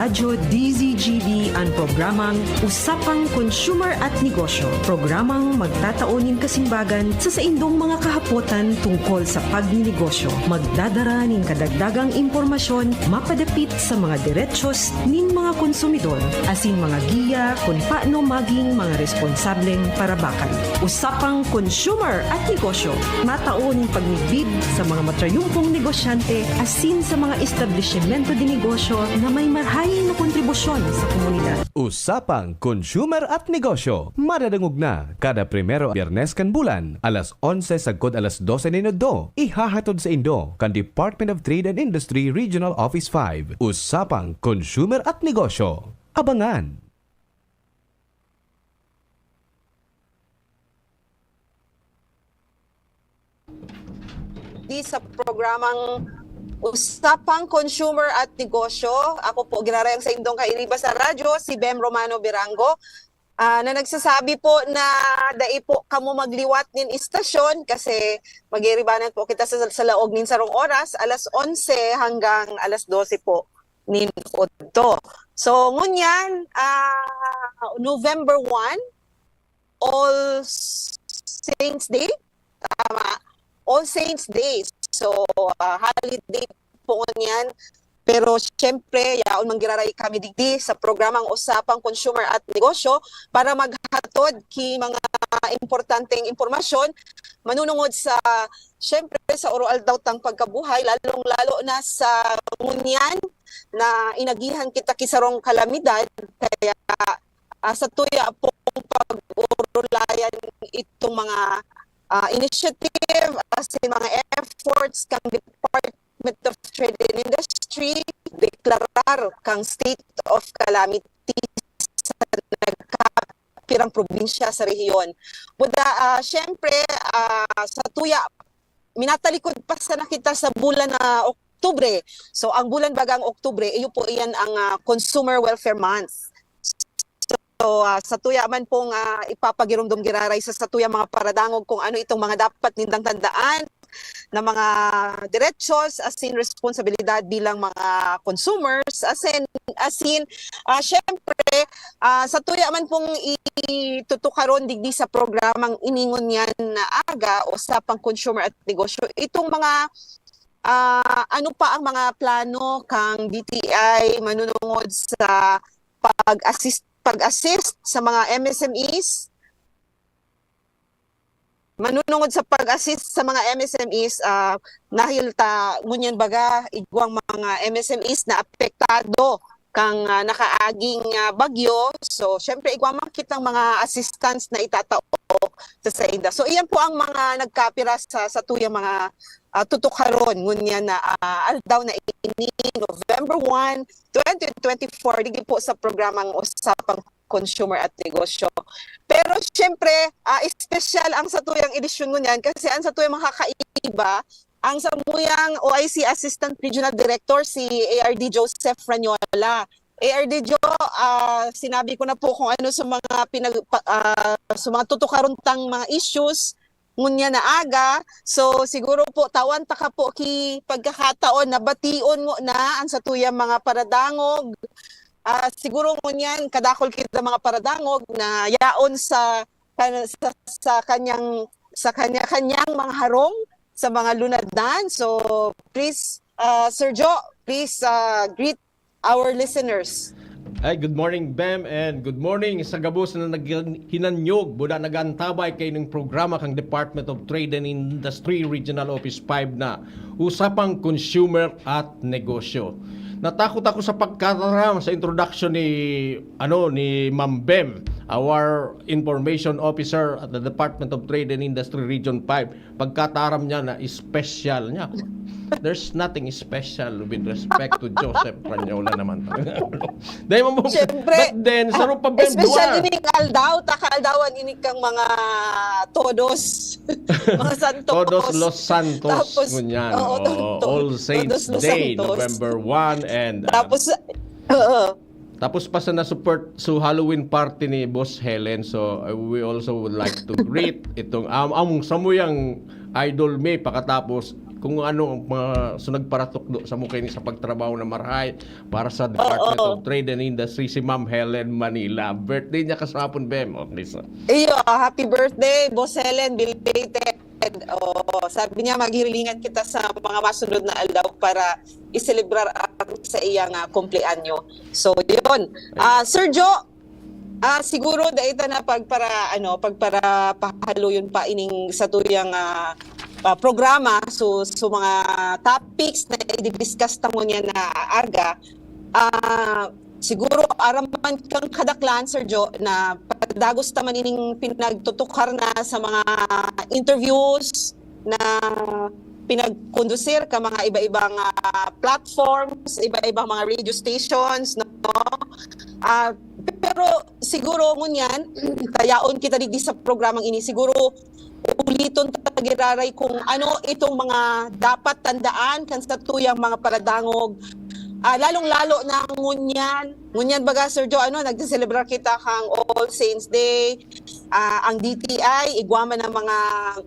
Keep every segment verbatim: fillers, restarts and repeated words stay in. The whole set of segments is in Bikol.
Radyo D Z G B an programang Usapang Consumer at Negosyo, programang magtatao nin kasimbagan sa saindong mga kahapotan tungkol sa pagninegosyo. Magdadara nin kadagdagang impormasyon mapadapit sa mga derechos nin mga konsumidor, asin mga giya kun paano maging mga responsableng parabakan. Usapang Consumer at Negosyo, matao nin pagmidbid sa mga matrayumpong negosyante asin sa mga establisimento de negosyo na may marhay na kontribusyon sa komunidad. Usapang Consumer at Negosyo, madadangog na kada primero Biyernes kan bulan, alas onse sagkod alas dose nin udto. Ihahatod saindo kan Department of Trade and Industry Regional Office five. Usapang Consumer at Negosyo. Abangan! Di sa programang Usapang Consumer at Negosyo. Ako po, giraray ang saindong kairiba sa radyo, si Bem Romano Birango, ah, na nagsasabi po na dai po kamo magliwat nin istasyon kasi magiribanan po kita sa, sa laog nin sarong oras, alas onse hanggang alas dose po nin udto. So, ngunyan, ah, November one, All Saints Day? Tama. All Saints Day. So, ah, holiday po ngunyan. Pero, siyempre, yaon man giraray kami digdi sa programang Usapang Consumer at Negosyo para maghatod ki mga importanteng impormasyon manunungod sa, siyempre, sa oro-aldaw tang pagkabuhay, lalong-lalo na sa ngunyan na inagihan kita ki sarong kalamidad. Kaya, ah, sa tuya pong pag-urulayan itong mga, ah, initiative, asin mga efforts kan Department of Trade and Industry, deklarar kang state of calamity sa nagkapirang probinsya sa rehiyon. Buda, ah, siyempre, ah, sa tuya, minatalikod pa sana kita sa bulan na Oktubre. So, ang bulan bagang Oktubre, iyo po iyan ang, ah, Consumer Welfare Month. So, ah, sa tuya man pong, ah, ipapagiromdom giraray sa, sa tuya mga paradangog kung ano itong mga dapat nindang tandaan na mga derechos asin responsibilidad bilang mga consumers, asin, asin, ah, syempre, ah, sa tuya man pong itutukaron digdi sa programang ini ngunyan na aga, Usapang Consumer at Negosyo, itong mga, ah, ano pa ang mga plano kang D T I manunungod sa pag-assist, pag-assist sa mga M S M Es? Manunungod sa pag-assist sa mga M S M Es, ah, dahil ta, ngunyan baga, igwang mga M S M Es na apektado kang, ah, nakaaging, ah, bagyo. So, syempre, igwa man kitang mga assistance na itatao sa sainda. So, iyan po ang mga nagkapira sa, sa tuyang mga, ah, tutukaron ngunyan na, ah, aldaw na ini, November one, twenty twenty-four, digdi po sa programang Usapang Consumer at Negosyo. Pero, syempre, ah, espesyal ang satuyang edisyon ngunyan kasi ang satuyang makakaiba, ang samuyang O I C Assistant Regional Director, si A R D Joseph Ranyola. A R D Jo, ah, sinabi ko na po kung ano sa mga pinag-, pa-, ah, sa mga tutukaron tang mga issues ngunyan na aga. So, siguro po, tawan ta ka po ki pagkakataon na bation mo na ang satuyang mga paradangog. Ah, siguro ngunyan, kadakul kita mga paradangog na yaon sa, kan-, sa, sa kanyang, sa kanya-kanyang mga harong, sa mga lunadan. So, please, ah, Sir Jo, please, ah, greet our listeners. Ay, good morning, Bem, and good morning sa gabos na naghinanyog, buda nag-antabay kaining programa kang Department of Trade and Industry Regional Office five na Usapang Consumer at Negosyo. Natakot ako sa pagkataram sa introduction ni, ano, ni Ma'am Bem, our information officer at the Department of Trade and Industry Region five. Pagkataram niya na special niya. There's nothing special with respect to Joseph Ranyola naman. Dahil mo, Siyempre, but then, sa Rupa Espesyal Bendua. Ining aldaw, ta kaaldawan ini kang mga Todos, mga Santos. Todos los Santos, Tapos, ngunyan. Oo, Oo, to- All Saints Todos los Day, Santos. November one, and uh, Tapos, oo. Tapos pa sa na-support, so Halloween party ni Boss Helen, so uh, we also would like to greet itong um, among samuyang idol mi pakatapos kung ano ang mga, so, nagparatukdo samo kaini sa pagtrabaho na marahay para sa Department Oo. of Trade and Industry, si Ma'am Helen Manila. Birthday niya kasapon, Bem. Okay, so. Iyo, happy birthday, Boss Helen, belated. Oo, sabi niya, maghirilingan kita sa mga masunod na aldaw para iselebrar ang sa iyang ah, kumpleanyo. So, yun. Ah, Sir Joe, ah, siguro dai ta na pagpara ano, pagpara pahaloyon pa ining satuyang ah, ah, programa. So, so mga topics na i-discuss ta ngunyan na aga, ah, siguro aram man kang kadaklan, Sir Joe, na padagos ta man ining pinagtutukar na sa mga interviews na pinagkondusir ka mga iba-ibang ah, platforms, iba-ibang mga radio stations, no? Ah, pero siguro ngunyan, tayaon kita digdi sa programang ini, siguro uliton ta giraray kung ano itong mga dapat tandaan kan satuyang mga paradangog. Ah, lalong-lalo na ngunyan, ngunyan baga, Sir Joe, ano, nagseselebrar kita kang All Saints Day, ah, ang D T I, igwa man ang mga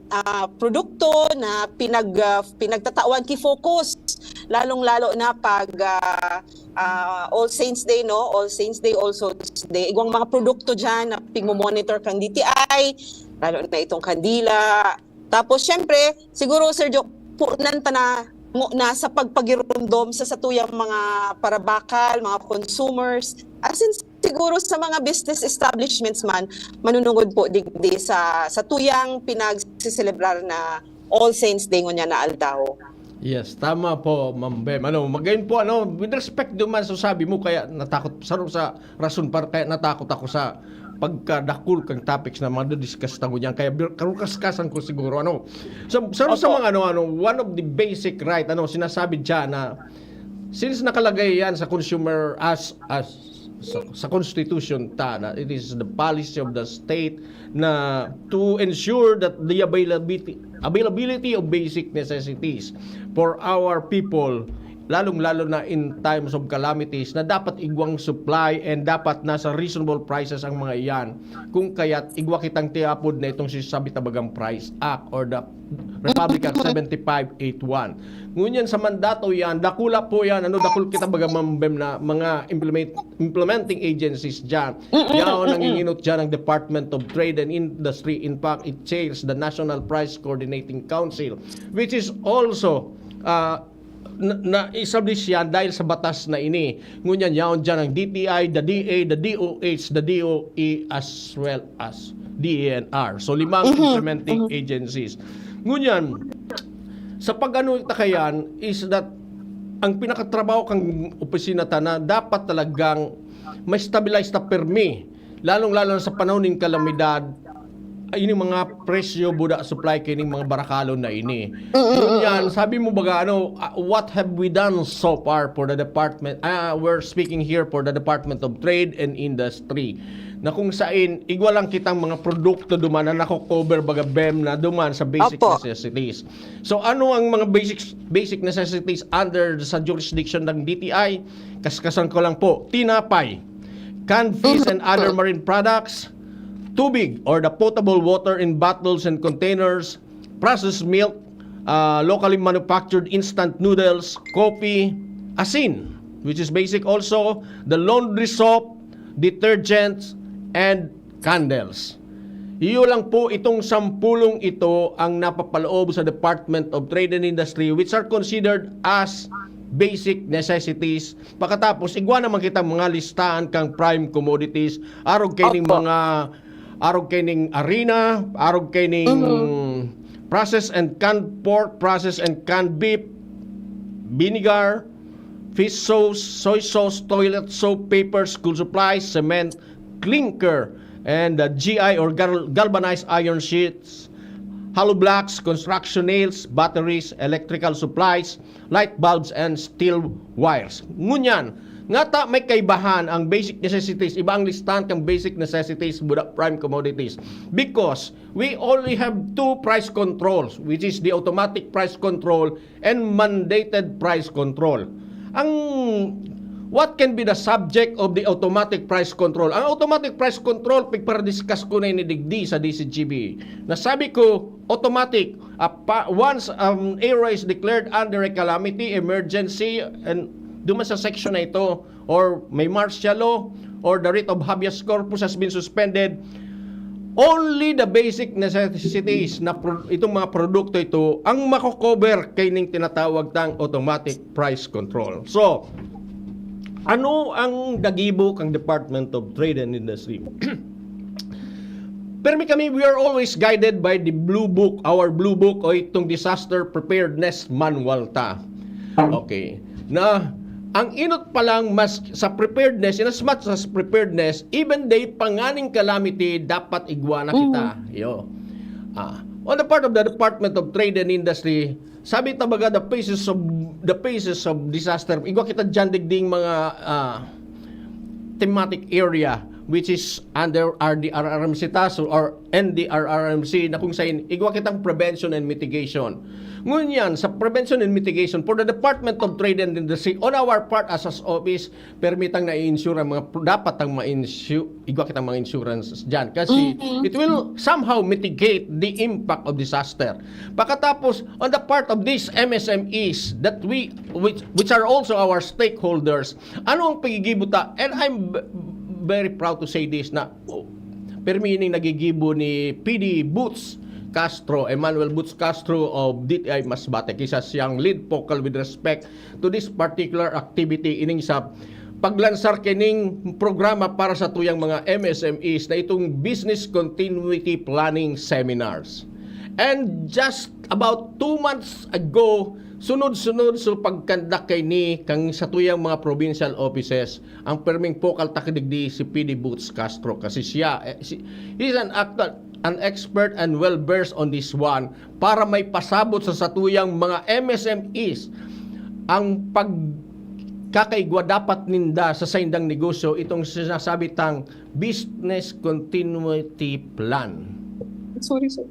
ah, produkto na pinag, ah, pinagtatawan ki focus, lalong-lalo na pag ah, ah, All Saints Day, no? All Saints Day, All Souls Day. Igwang mga produkto dyan na pigmo-monitor kang D T I, lalo na itong kandila. Tapos, syempre, siguro, Sir Joe, punan ta na, mo- na sa pagpagirumdom sa satuyang mga parabakal, mga consumers, as in, siguro sa mga business establishments man, manunungod po digdi sa satuyang pinagsiselebrar na All Saints Day ngunyan na aldaw. Yes, tama po, Ma'am Bem. Ano, magayon po, ano, with respect duman sa sabi mo, kaya natakot, saro sa rason para kaya natakot ako sa pagkadakul kang topics na madidiscuss ta ngunyan. Kaya bir- karukaskas-an ko siguro, ano. Sa, saro sa Opo. mga, ano, ano, one of the basic right, ano, sinasabi dyan na since nakalagay yan sa consumer as, as sa, sa constitution ta na it is the policy of the state na to ensure that the availability availability of basic necessities for our people, lalong-lalo na in times of calamities, na dapat igwang supply and dapat nasa reasonable prices ang mga iyan. Kung kaya't igwa kitang tiapod na itong sinasabi ta bagang Price Act or the Republic Act seventy-five eighty-one. Ngunyan sa mandato yan, dakula po yan, ano, dakul kita baga, Ma'am Bem, na mga implement, implementing agencies dyan. Yaon, nanginginot dyan ang Department of Trade and Industry. In fact, it chairs the National Price Coordinating Council, which is also uh, na, na-establish yan dahil sa batas na ini. Ngunyan, yaon dyan ang D T I, the D A, the D O H, the D O E, as well as D E N R. So, limang implementing agencies. Ngunyan, sa pag-ano ta kayan is that ang pinakatrabaho kang opisina ta na dapat talagang ma-stabilize ta permi, lalong-lalo na sa panahon ning kalamidad, ay, ining mga presyo buda supply kining mga barakalon na ini. Ngunyan, sabi mo baga, ano, ah, what have we done so far for the department? Ah, we're speaking here for the Department of Trade and Industry, na kung sain, igwa lang kitang mga produkto duman na nako-cover baga, Bem, na duman sa basic Opo. necessities. So, ano ang mga basic basic necessities under sa jurisdiction ng D T I? Kaskasan ko lang po, tinapay, canned fish and other marine products, tubig or the potable water in bottles and containers, processed milk, uh, locally manufactured instant noodles, coffee, asin, which is basic also, the laundry soap, detergents, and candles. Iyo lang po itong sampulong ito ang napapaloob sa Department of Trade and Industry, which are considered as basic necessities. Pakatapos, igwa naman kita mga listahan kang prime commodities, arog kaining Opo. mga, arog kaining harina, arog kaining processed and canned pork, processed and canned beef, vinegar, fish sauce, soy sauce, toilet soap, paper, school supplies, cement, clinker, and uh, G I or gal- galvanized iron sheets, hollow blocks, construction nails, batteries, electrical supplies, light bulbs, and steel wires. Ngunyan, ngata may kaibahan ang basic necessities, iba ang listahan kang basic necessities, buda prime commodities. Because we only have two price controls, which is the automatic price control and mandated price control. Ang What can be the subject of the automatic price control? Ang automatic price control, pigparadiscuss ko na ini digdi sa D C G B. Nasabi ko, automatic, ah, pa, once, um, area is declared under a calamity, emergency, and duman sa section na ito, or may martial law, or the writ of habeas corpus has been suspended, only the basic necessities na pro-, itong mga produkto ito ang mako-cover kaining tinatawag tang automatic price control. So, ano ang dagibo kang Department of Trade and Industry? Permi kami, we are always guided by the blue book, our blue book, o itong disaster preparedness manual ta. Okay. Na ang inot pa lang, mas sa preparedness, in as much as preparedness, even day pa nganing calamity, dapat igwa na kita. Yo. Ah, on the part of the Department of Trade and Industry, sabi ta baga, the phases of, the phases of disaster, igwa kita dyan digding mga, ah, thematic area, which is under R D R R M C ta, so, or N D R R M C, na kung saan igwa kitang prevention and mitigation. Ngunyan, sa prevention and mitigation, for the Department of Trade and Industry, on our part as, as office, permitang na-insure ang mga pro-, dapat ang ma-insure, igwa kitang mga insurance dyan. Kasi it will somehow mitigate the impact of disaster. Pagkatapos, on the part of these M S M Es that we, which, which are also our stakeholders, ano ang pagigibo ta? And I'm b-, very proud to say this na, oh, permi ining nagigibo ni P D Boots Castro, Emmanuel Boots Castro of D T I Masbate, kisa siyang lead focal with respect to this particular activity, ining sa paglansar kining programa para sa tuyang mga M S M Es na itong Business Continuity Planning Seminars. And just about two months ago, sunod-sunod so pagkandak kay ni kang sa tuyang mga provincial offices, ang perming focal ta kadigdi si P D Boots Castro, kasi siya, eh, si, he's an actor, an expert and well versed on this one, para may pasabot sa satuyang mga M S M Es ang pagkakaigwa dapat ninda sa saindang negosyo, itong sinasabi tang business continuity plan. Sorry, sir.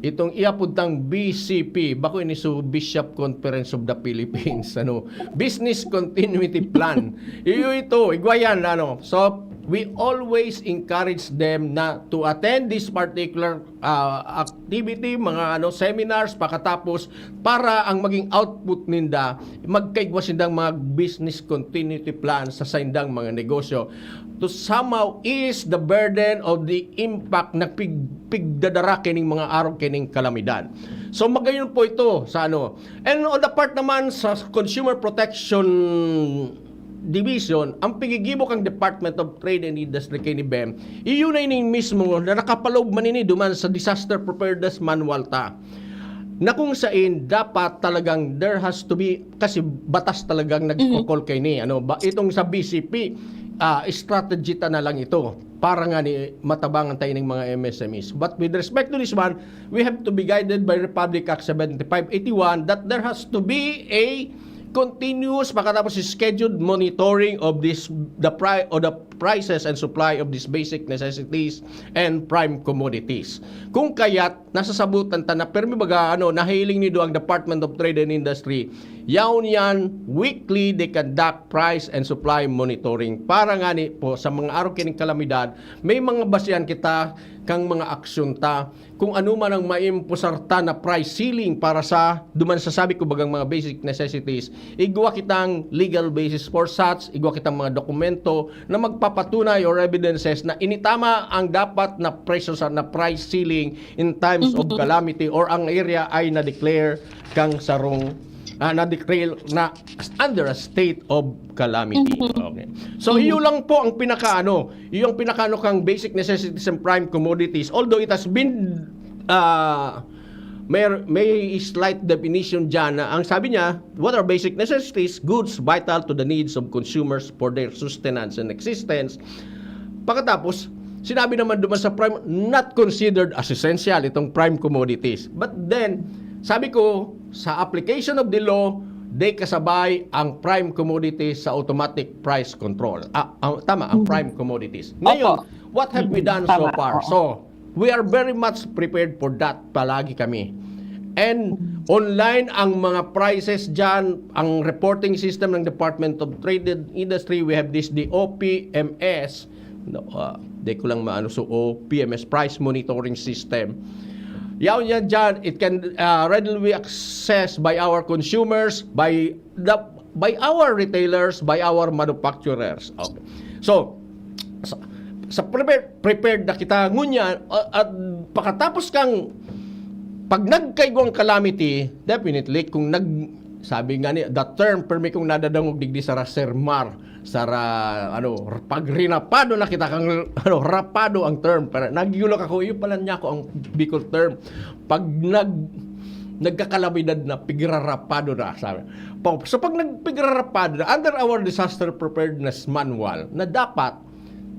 Itong iapod tang B C P, bako ini so Bishop Conference of the Philippines, ano, business continuity plan. Iyo ito, igwa yan, ano. So, we always encourage them na to attend this particular, ah, activity, mga, ano, seminars, pakatapos para ang maging output ninda, magkaigwa sindang mga business continuity plan sa saindang mga negosyo to somehow ease the burden of the impact na pig-, pigdadara kining mga arog kining kalamidad. So, magayon po ito sa, ano. And on the part naman sa Consumer Protection Division, ang pigigibo kang Department of Trade and Industry kay ni Bem, iyon na ining mismo na nakapaloob man ini duman sa Disaster Preparedness Manual ta, na kung sain dapat talagang there has to be, kasi batas talagang nagkokol kay ni, ano, ba, itong sa B C P, ah, strategy ta na lang ito para nga ni matabangan tayo ng mga M S M Es. But with respect to this one, we have to be guided by Republic Act seventy-five eighty-one that there has to be a continuous, pagkatapos scheduled monitoring of this, the pri-, or the prices and supply of these basic necessities and prime commodities. Kung kaya't nasasabutan ta na permi baga, ano, nahiling nido ang Department of Trade and Industry, yaon yan, weekly they conduct price and supply monitoring para nga ni po sa mga arog kining kalamidad, may mga basihan kita kang mga aksyon ta kung ano man ang maimposar ta na price ceiling para sa duman sa sabi ko bagang mga basic necessities, igwa kitang legal basis for such, igwa kitang mga dokumento na magpapatunay or evidences na initama ang dapat na presyo sa, na price ceiling in times of calamity or ang area ay na-declare kang sarong, ah, na-declare na under a state of calamity. Okay. So, iyo lang po ang pinaka, ano, iyo ang pinaka, ano, kang basic necessities and prime commodities. Although it has been, ah, may, may slight definition dyan na ang sabi niya, what are basic necessities? Goods vital to the needs of consumers for their sustenance and existence. Pagkatapos, sinabi naman duman sa prime, not considered as essential itong prime commodities. But then, sabi ko, sa application of the law, they kasabay ang prime commodities sa automatic price control. Ah, ang, tama, ang prime commodities. Ngayon, Opo. What have we done so Tama, far? oo. So, we are very much prepared for that. Palagi kami. And Online ang mga prices dyan, ang reporting system ng Department of Trade and Industry, we have this, the O P M S. No, ah, di ko lang maano, so O P M S, price monitoring system. Yaon yan dyan, it can, ah, readily be accessed by our consumers, by the, by our retailers, by our manufacturers. Okay. So, sa, sa prepared, prepared na kita ngunyan, ah, at pakatapos kang, pag nagkaigwang calamity, definitely, kung nag, sabi nga ni, the term, permi kong nadadangog digdi sa Sir Mar, sa ra-, ano, pag rinapado na kita kang, ano, rapado ang term. Pero nagigulak ako, yun pala niya ako ang Bicol term. Pag nag, nagkakalamidad na, pigrarapado na, sabi. Pa-, so pag nagpigrarapado na, under our disaster preparedness manual, na dapat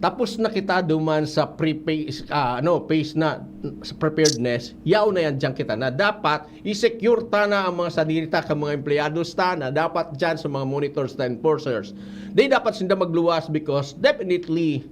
tapos na kita duman sa pre-phase, ah, ano, phase na sa preparedness, yaon na yan dyan kita na dapat i-secure ta na ang mga sadiri ta kan mga empleyados ta na dapat dyan sa mga monitors ta enforcers. Di dapat sinda magluwas because definitely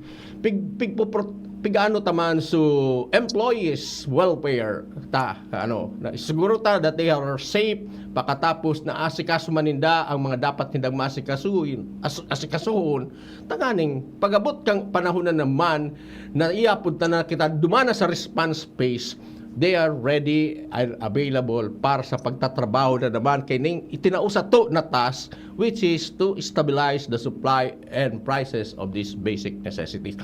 pig, pigpupro-, pig-ano ta man so employees welfare ta, ano, na siguro ta that they are safe, pakatapos na asikaso man ninda ang mga dapat nindang maasikasuhin, as-, asikasuhon, tanganing pag-abot kang panahon na naman na iapod ta na kita dumana sa response phase, they are ready and available para sa pagtatrabaho na naman kay ning itinao sato na task, which is to stabilize the supply and prices of these basic necessities.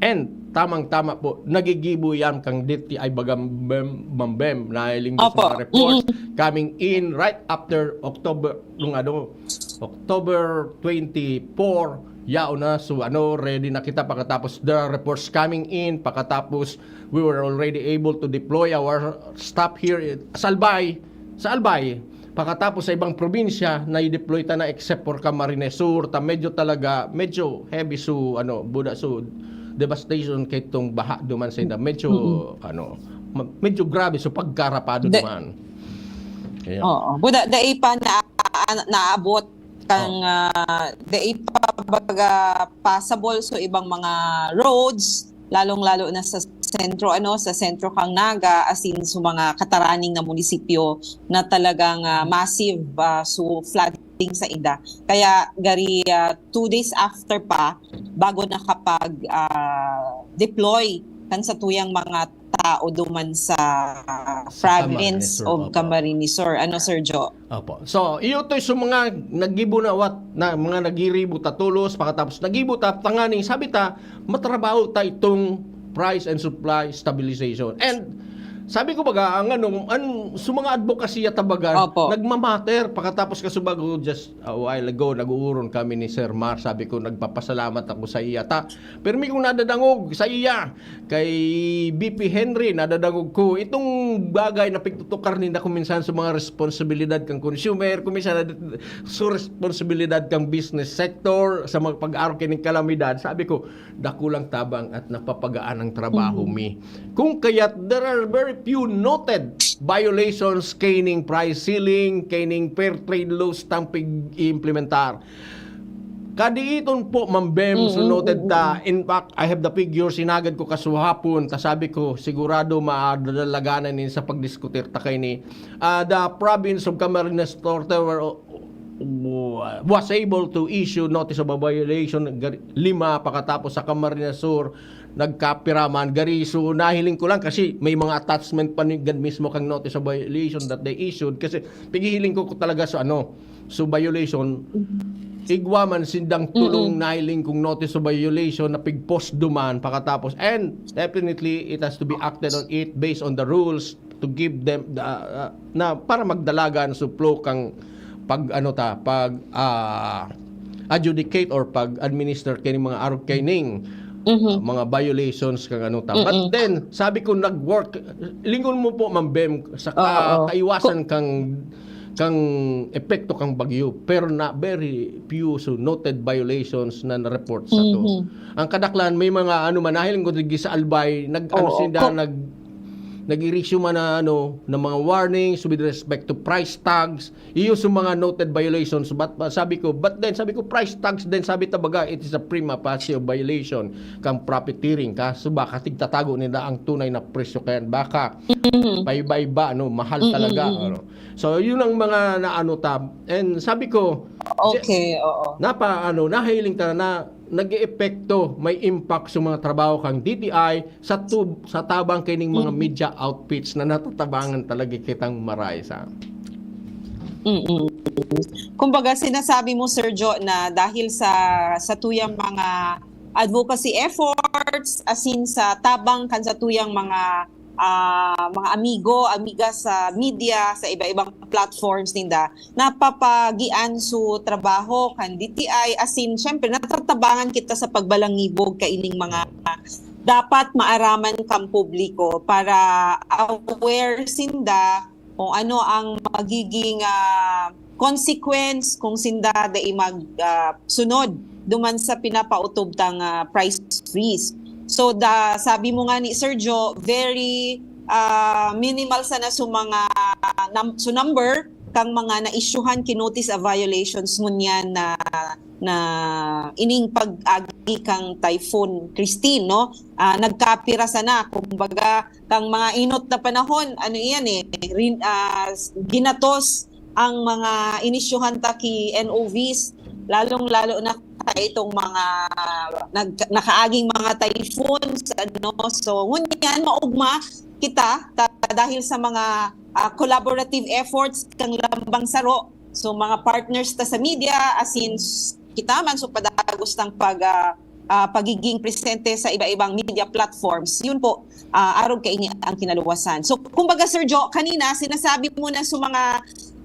And tamang-tama po, nagigibo yan kang D T I baga, Ma'am Bem, nahiling ko sa Opo. mga reports Mm-mm. coming in right after October, nung ano, October twenty-four, yaon na. So, ano, ready na kita pagkatapos the reports coming in, pagkatapos we were already able to deploy our staff here in, sa Albay. Sa Albay, pagkatapos sa ibang probinsya, na-deploy ta na except for Camarines Sur, ta medyo talaga, medyo heavy so, ano, buda so devastation kay itong baha duman sa inda. Medyo, Mm-mm. ano, ma-, medyo grabe so pagkarapado Da- duman. Ayan. Oo. Buda, dai pa na, naabot kang, ah, dai pa baga passable so ibang mga roads, lalong-lalo na sa sentro, ano, sa sentro kang Naga, as in, sa mga kataraning na munisipyo na talagang, ah, massive, ah, so flooding sa ida. Kaya gari, ah, two days after pa, bago nakapag, ah, deploy kan satuyang mga tao duman sa Sa province Camarines Sur, of opo. Camarines Sur. Ano, Sir Jo? Opo. So, iyo to'y sa mga nagibo na wat, na mga nagiribo ta tolos, pakatapos nagibo ta, tanganing, sabi ta, matrabaho ta itong price and supply stabilization. And sabi ko baga, ang ano, ang, sa mga advocacy yata baga, Opo. nagmamatter, pakatapos kasubago, just a while ago, nag-uuron kami ni Sir Mar, sabi ko, nagpapasalamat ako sa iya. Ta, pero may kong nadadangog sa iya, kay B P Henry, nadadangog ko. Itong bagay na pigtutukar ninda kung minsan sa mga responsibilidad kang consumer, kung minsan na, sa responsibilidad kang business sector, sa mga pag-arog kining kalamidad, sabi ko, dakulang tabang at napapagaan ang trabaho mi. Kung kaya't there are very few noted violations kaining price ceiling, kaining fair trade laws tang pig-iimplementar. Kadiiton po, Ma'am Bem, so Mm, noted mm, ta. In fact, I have the figures, hinagad ko kasuhapon, ta sabi ko, sigurado madadalaganan nin sa pagdiskutir ta kay ni, ah, the province of Camarines Norte were, was able to issue notice of a violation, gar-, lima, pakatapos sa Camarines Sur, nagkapira man. Gari, so nahiling ko lang kasi may mga attachment pa ni, gan mismo kang notice of violation that they issued kasi pighihiling ko, ko talaga sa ano, so violation, igwa man sindang tulong Mm-mm. nahiling kong notice of violation na pigpost duman pakatapos. And definitely, it has to be acted on it based on the rules to give them, the, uh, na para magdalagan so flow kang pag ano ta, pag, ah, adjudicate or pag administer kay mga arog kay ning Mhm. mga violations kang ano ta. But Mm-mm. then, sabi ko, nag-work. Lingon mo po, Ma'am Bem, sa ka-, Oo. kaiwasan kang, kang epekto kang bagyo, pero na very few so noted violations na na-report sa to. Mhm. Ang kadaklan, may mga ano man, nahiling ko digi sa Albay, nag-ano Oo. sila, Ko- nag nag-i-issue man na, ano, ng mga warnings with respect to price tags, iyo sa mga noted violations. But, uh, sabi ko, but then, sabi ko, price tags din, sabi ta baga, it is a prima facie violation kang profiteering ka. So, baka tigtatago nila ang tunay na presyo. Kaya baka paiba-iba, ano, mahal talaga, ano. So, yun ang mga naano ta. And sabi ko, Okay, oo. napa, ano, nahiling ta na nag-eepekto, may impact sa mga trabaho kang D T I sa tub-, sa tabang kining mga media outfits na natatabangan talaga kitang maray sa. Mm-mm. Kumbaga, sinasabi mo, Sir Jo, na dahil sa, sa tuyang mga advocacy efforts, asin sa tabang kan sa tuyang mga, ah, mga amigo, amiga sa media, sa iba-ibang platforms ninda, napapagian su trabaho kan D T I, asin, syempre, natatabangan kita sa pagbalangibog kaining mga dapat maaraman kan publiko para aware sinda kung ano ang magiging, ah, consequence kung sinda dai mag, ah, sunod duman sa pinapautob tang, ah, price freeze. So, da, sabi mo nga ni Sir Jo, very, ah, minimal sana su mga nam-, su number kang mga na-issuehan ki notice of violations ngunyan na, na ining pag-agi kang Typhoon Christine, no? Ah, nagkapira sana, kumbaga, kang mga inot na panahon, ano iyan eh, rin, ah, ginatos ang mga inisyuhan ta ki N O Vs, lalong-lalo na itong mga nag-, nakaaging mga typhoons, ano. So, ngunyan, maugma kita ta, dahil sa mga, ah, collaborative efforts kang lambang saro. So, mga partners ta sa media, asin s-, kita man, so padagos ng pag, ah, ah, pagiging presente sa iba-ibang media platforms. Yun po, ah, arog kaini ang kinaluwasan. So, kumbaga, Sir Jo, kanina, sinasabi mo na sa mga,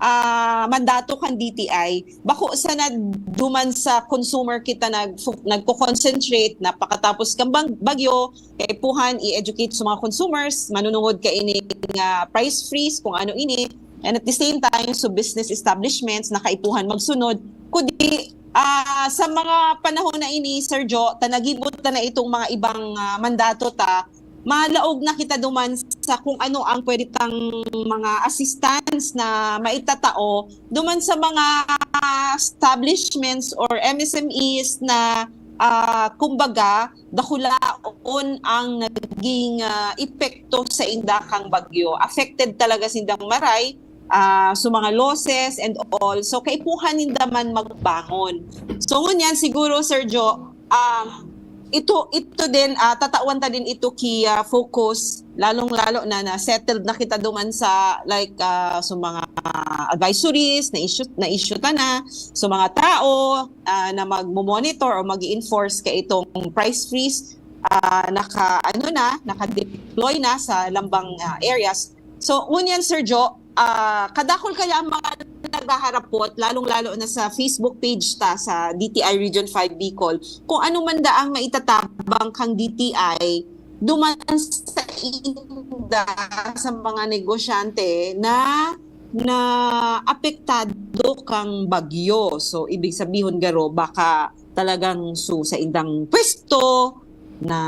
ah, mandato kan D T I, bako sana duman sa consumer kita nag-, nagko-concentrate na pakatapos kang bang-, bagyo, kaipuhan i-educate sa mga consumers, manunungod kaini nga price freeze, kung ano ini, and at the same time, so business establishments na kaipuhan magsunod, kundi, ah, sa mga panahon na ini, Sir Jo, ta nagibot ta na itong mga ibang, ah, mandato ta, malaog na kita duman sa kung ano ang pwede tang mga assistance na maitatao duman sa mga establishments or M S M Es na, ah, kumbaga, dakulaon ang naging, ah, epekto sa inda kang bagyo. Affected talaga sindang maray, ah, so mga losses and all. So, kaipuhan ninda man magbangon. So, ngunyan siguro, Sir Jo, um, ito, ito din, ah, tatawan ta din ito ki, ah, focus, lalong-lalo na na settled na kita duman sa, like, ah, so mga advisories na issue, na issue ta na, so mga tao, ah, na magmo-monitor o mag-enforce ka itong price freeze, ah, naka, ano na, naka-deploy na sa lambang, ah, areas. So, ngunyan, Sir Jo, ah, kadakol kaya ang mga naghaharapot, lalong-lalo na sa Facebook page ta sa D T I Region five Bicol, kung ano man daang maitatabang kang D T I duman sa inda sa mga negosyante na, na apektado kang bagyo. So, ibig sabihon garo, baka talagang su-, sa indang pwesto na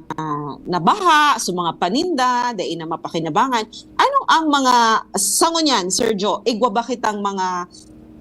nabaha, su mga paninda, dai na mapakinabangan. Ano ang mga, sa ngunyan, Sir Jo, igwa ba kitang mga,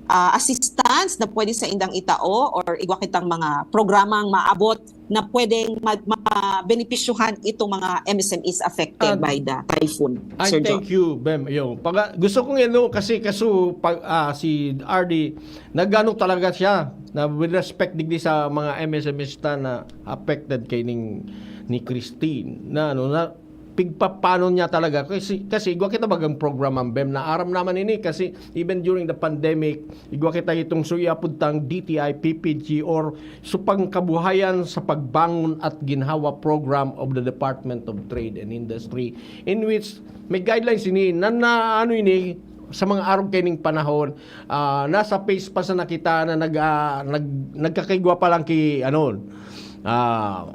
ah, assistance na pwede sa indang itao or igwa kitang mga programang maabot na pwedeng ma-, mabenepisyuhan itong mga M S M Es affected Ah, by the typhoon, I Sir Jo? thank you, Bem. Yo, pag, gusto kong ano, kasi kaso pag, ah, si R D, nagano talaga siya, na with respect digdi sa mga M S M Es ta na affected kay ning, ni Christine, na ano, na pigpapanon niya talaga. Kasi, kasi igwa kita bagang program ang Bem, na aram naman ini, kasi even during the pandemic, igwa kita itong suya pud tang D T I P P G or supang kabuhayan sa pagbangon at ginhawa program of the Department of Trade and Industry, in which may guidelines ini na, na ano ini, sa mga arog kaining panahon, ah, nasa phase pa sana kita na nag, ah, nag-, nagkakaigwa pa lang ki, ano, ah,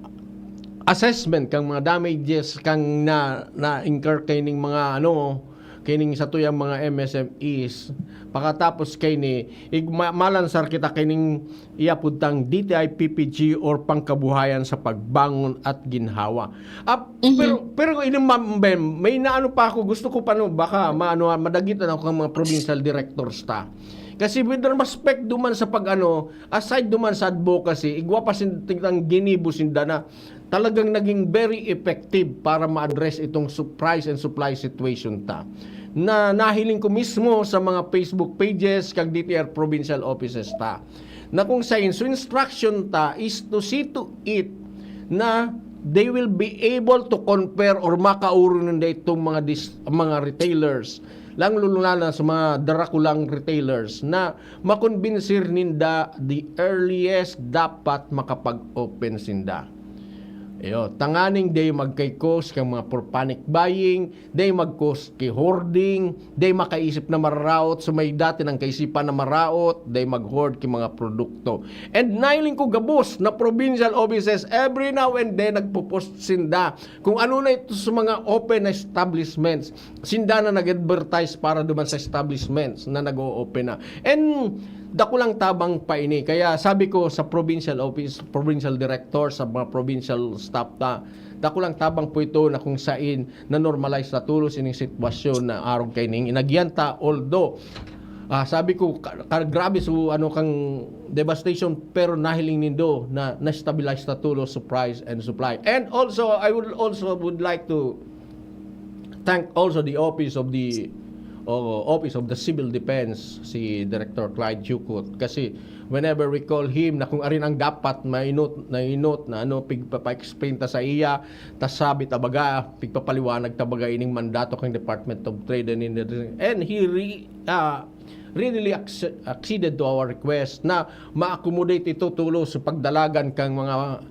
assessment kang mga damages kang na, na-incur kaining mga, ano, kining satuyang mga M S M Es. Pakatapos kaini, ig-, ma-, malansar kita kining iapod tang D T I P P G or pangkabuhayan sa pagbangon at ginhawa. Ah, Mhm. pero, pero ini, Ma'am Bem, may naano pa ako, gusto ko pa, no, baka maano, madagitan ako ng mga provincial directors ta. Kasi with respect duman sa pag-ano, aside duman sa advocacy, igwa pa sin-, tingnan ginibo sinda na talagang naging very effective para ma-address itong su-, price and supply situation ta, na nahiling ko mismo sa mga Facebook pages kag D T R provincial offices ta, na kung sain, so instruction ta is to see to it na they will be able to compare or makaurong ninda itong mga dis-, mga retailers, lalong-lalo na sa mga darakulang retailers, na makonbinsir ninda the earliest dapat makapag-open sinda. Iyo, tanganing day magkaikos kang mga for panic buying, day magkos ki hoarding, day makaisip na maraot, so may dati nang kaisipan na maraot, day mag-hoard ki mga produkto. And nailing ko gabos na provincial offices, every now and then nagpo-post sinda kung ano na ito sa mga open na establishments. Sinda na nag-advertise para duman sa establishments na nag-o-open na. And dakulang tabang pa ini. Kaya sabi ko sa provincial office, provincial director, sa mga provincial staff ta, dakulang tabang po ito na kung sain na-normalize na tulos ining sitwasyon na arog kaining inagyan ta. Although, ah, sabi ko, ka-, ka-, grabe so, ano, kang devastation, pero nahiling nindo na na-stabilize na tulos sa price and supply. And also, I would also would like to thank also the office of the, oh, office of the civil defense, si Director Clyde Chukot, kasi whenever we call him, na kung arin ang dapat mainot, nainot na ano, pigpapa-explain ta sa iya, ta sabi ta baga, pigpapaliwanag ta baga ining mandato kang Department of Trade and Industry, and he re-, ah, readily acce-, acceded to our request na ma-accommodate ito tulos sa pagdalagan kang mga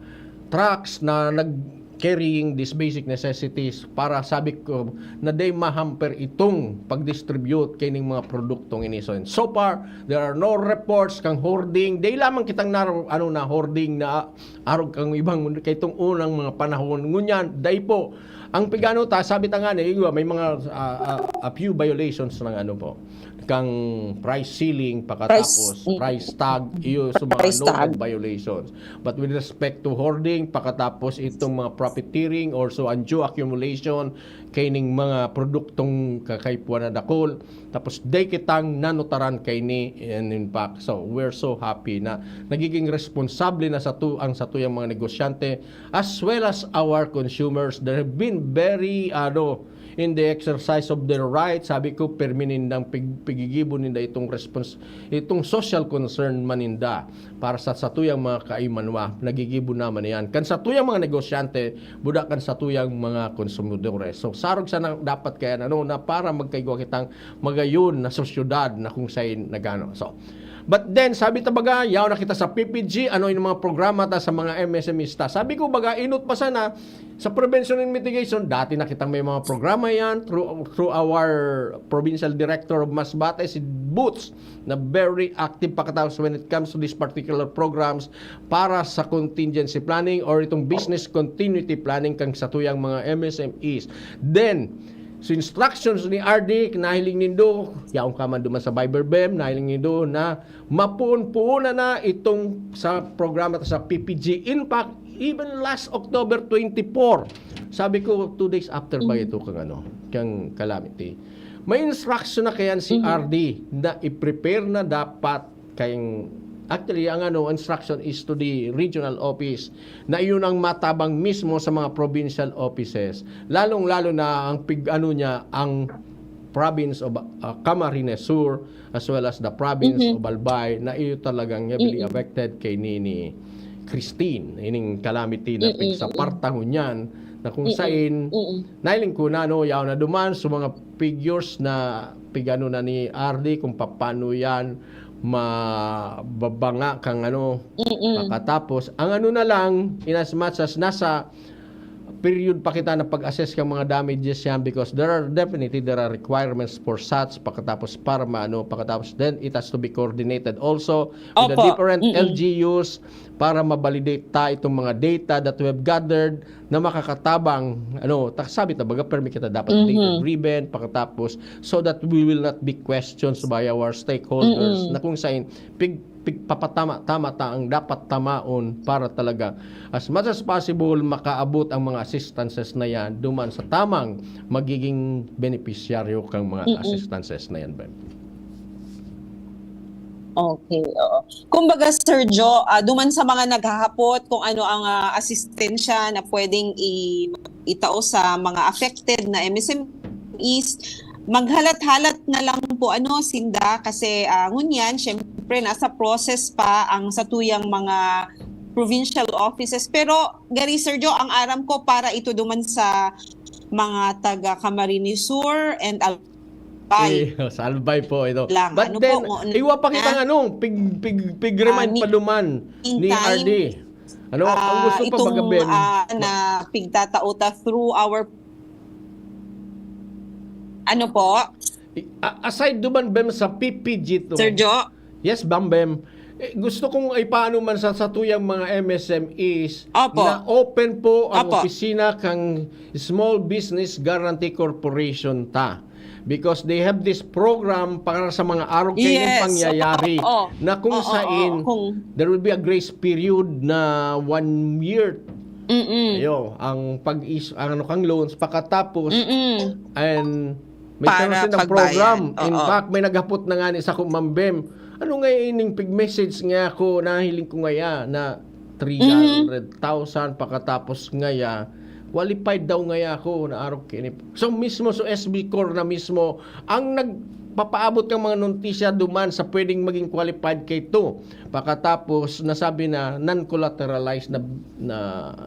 trucks na nag-, carrying these basic necessities para, sabi ko, na day ma-hamper itong pag-distribute kaining mga produktong ini. So, and so far, there are no reports kang hoarding. Day lamang kitang na, ano, na hoarding na arog kang ibang kaitong unang mga panahon. Ngunyan, day po, ang pigano ta, sabi ta nga ni, igwa, may mga, ah, ah, a few violations ng ano po, kang price ceiling, pakatapos Price, mm. Price tag, iyo sa mga Price noted tag. Violations. But with respect to hoarding, pakatapos itong mga profiteering or so undue accumulation kaining mga produktong kakaipuhan na dakul, tapos day kitang nanotaran kaini, and in fact, so we're so happy na nagiging responsable na sa tu-, ang satuyang mga negosyante as well as our consumers. They have been very, ano, in the exercise of their right, sabi ko, permi nindang pig-, pigigibo ninda itong respons-, itong social concern maninda para sa satuyang mga kaimanwa, nagigibo naman yan. Kan satuyang mga negosyante, buda kan satuyang mga konsumidores. So, sarog sana dapat kaya, ano, na para magkaigwa kitang magayon na sosyedad na kung sain nagano. So, but then, sabi ta baga, yaw na kita sa P P G, ano yung mga programa ta sa mga M S M Es ta. Sabi ko baga, inot pa sana, sa prevention and mitigation, dati na kitang may mga programa yan through, through our provincial director of Masbate, si Boots, na very active pakatapos when it comes to these particular programs para sa contingency planning or itong business continuity planning kang satuyang mga M S M Es. Then, so instructions ni R D, nahiling nindo, yaon ka man duman sa Viber, Bem, nahiling nindo na mapuon-puon na itong sa programa ta sa P P G. In fact, even last October twenty-four, sabi ko, two days after ba ito kang ano, kang calamity, may instruction na kayan si Mhm. R D na i-prepare na dapat kayong, actually, ang ano, instruction is to the regional office na iyon ang matabang mismo sa mga provincial offices, lalong-lalo na ang pig-, ano niya, ang province of, uh, Camarines Sur, as well as the province Mhm. of Albay, na iyo talagang heavily Mm-mm. affected kay ni, ni Christine, ining calamity na Mm-mm. pigsapartahon niyan, na kung Mm-mm. sain, Mm-mm. nahiling ko na, no, yaw na duman sa mga figures na pigano na ni R D kung paano yan mababanga kang ano, Mm-mm. makatapos. Ang ano na lang, in as much as nasa period pa kita na pag-assess kan mga damages yan, because there are definitely, there are requirements for such, pakatapos para maano, pakatapos then it has to be coordinated also with the Opo. different Mm-mm. L G Us para ma-validate ta itong mga data that we have gathered na makakatabang, ano, ta-, sabi ta baga, permi kita dapat data Mhm. driven, pakatapos, so that we will not be questioned by our stakeholders Mm-mm. na kung saan pig-, pigpapatama-tama ta ang dapat tamaon para talaga as much as possible makaabot ang mga assistances na yan duman sa tamang magiging benepisyaryo kang mga Mm-mm. assistances na yan, Ben. Okay, oo. Kumbaga, Sir Jo, ah, duman sa mga naghahapot kung ano ang, ah, asistensya na pwedeng i-, itao sa mga affected na M S M Es, maghalat-halat na lang po, ano, sinda kasi, ah, ngunyan, syempre, nasa process pa ang satuyang mga provincial offices. Pero, gari, Sir Jo, ang aram ko, para ito duman sa mga taga Camarines Sur and Albay. Eh, sa Albay po ito. Lang. But Ano then, po, mo-, iwa pa kita ah? Ng ano, pig, pig, pig-remind Ah, pa duman ni meantime, R D. Ano, ang ah, gusto ko itong, baga, Ben, ah, na pigtatao ta through our, ano po? I-, a-, aside duman, Ben, sa P P G to. Sir Jo? Yes, Bam Bem. Eh, gusto kong ipaano man sa satuyang mga M S M Es Opo. na open po ang Opo. opisina kang Small Business Guarantee Corporation ta. Because they have this program para sa mga arog kaining Yes. pangyayari Oo. na kung Oo, sain oo. Kung there will be a grace period na one year. Mm-mm. Ayo, ang pag-is-, ang ano kang loans pakatapos Mm-mm. and may Para karoon silang pagbayad. Program. In Oo. Fact, may naghapot na nga ni sa akong Ma'am Bem. Ano nga ining pig-message nga ako, nahiling ko ngaya na three hundred thousand pakatapos ngaya, qualified daw ngaya ako na arog kini. So mismo, so S B Corp na mismo ang nagpapaabot ng mga notisya duman sa pwedeng maging qualified kay to. Pakatapos, nasabi na non-collateralized na, na,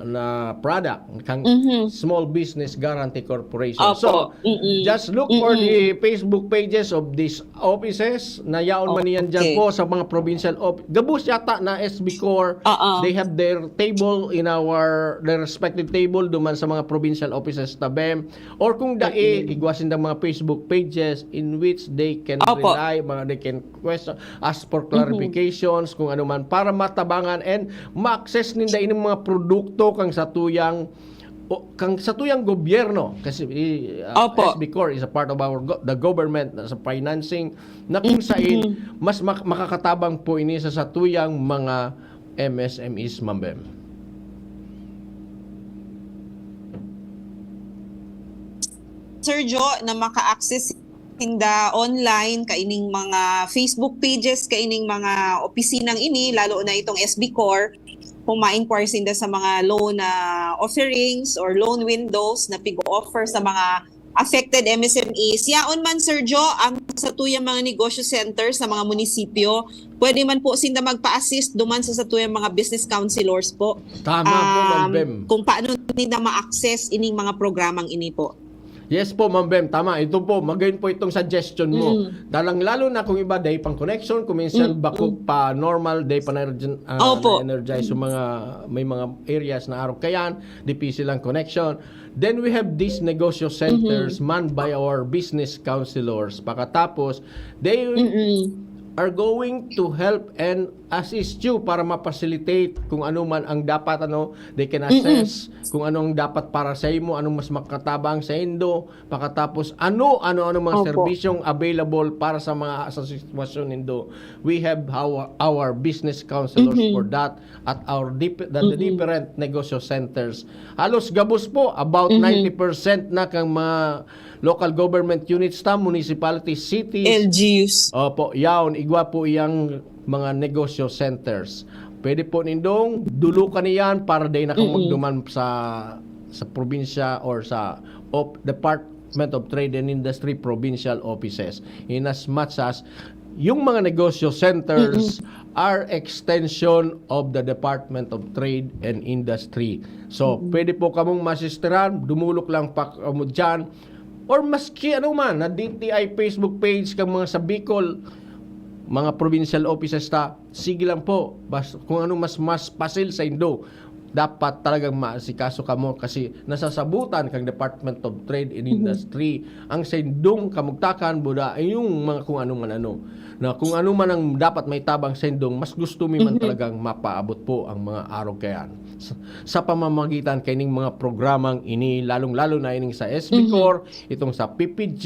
na product kang Mhm. Small Business Guarantee Corporation. Opo. So, Mm-mm. just look for Mm-mm. the Facebook pages of these offices na yaon man niyan dyan Okay. po sa mga provincial office. Gabos yata na S B Corp, Oo. they have their table in our, their respective table duman sa mga provincial offices ta, Bem. Or kung dai, Mm-mm. igwa sinda mga Facebook pages in which they can Opo. rely, mga they can question, ask for Mhm. clarifications, kung ano man, para matabangan and ma-access ninda ining mga produkto kang satuyang, o, kang satuyang gobyerno. Kasi, ah, Opo. S B Corp is a part of our go-, the government na sa financing, na kung Mhm. sain mas mak-, makakatabang po ini sa satuyang mga M S M Es, Ma'am Bem. Sir Jo, na maka-access sinda online kaining mga Facebook pages, kaining mga opisinang ini, lalo na itong S B Corp, kung ma-inquire sinda sa mga loan na offerings or loan windows na pig-offer sa mga affected M S M Es. Yaon man, Sir Jo, ang satuyang mga negosyo center sa mga munisipyo, pwede man po sinda magpa-assist duman sa satuyang mga business counselors po. Tama po, Ma'am Um, Bem. Kung paano nila ma-access ining mga programang ini po. Yes po, Ma'am Bem. Tama. Ito po, magayon po itong suggestion mo. Mm. Dalang lalo na kung iba, day pang connection, kung minsan Mm, bako mm. pa normal, day pa na, ah, Opo. na-energize yung mga, may mga areas na arog kayan, difícil ang connection. Then we have these negosyo centers Mhm. manned by our business counselors. Pakatapos, they Mm-mm. are going to help and assist you para ma-facilitate kung ano man ang dapat, ano, they can Mm-mm. assess kung anong dapat para sa imo, anong mas makatabang sa indo, pakatapos ano, ano, ano mga Opo. serbisyong available para sa mga, sa sitwasyon nindo. We have our, our business counselors Mhm. for that at our dip-, the, the Mhm. different negosyo centers. Halos gabos po, about Mhm. ninety percent na kang mga local government units ta, municipality, cities. L G Us. Opo, yaon, igwa po iyang mga negosyo centers. Pwede po nindong dulukan iyan para day na kamo Mm-mm. magduman sa, sa probinsya or sa op-, Department of Trade and Industry provincial offices. In as much as yung mga negosyo centers Mm-mm. are extension of the Department of Trade and Industry. So, Mm-mm. pwede po kamong masisteran, dumulok lang pa kamo dyan. Or maski ano man, na D T I Facebook page kang mga sa Bicol, mga provincial offices ta, sige lang po. Bas-, kung ano mas, mas pasil sa indo. dapat talagang maasikaso kamo kasi nasasabutan kang Department of Trade and Industry ang saindong kamugtakan, buda yung mga kung ano man ano. Na kung ano man ang dapat maitabang saindong, mas gusto mi man talagang mapaabot po ang mga arog kayan sa, sa pamamagitan kaining mga programang ini, lalong-lalo na ining sa S B Corps, itong sa P P G.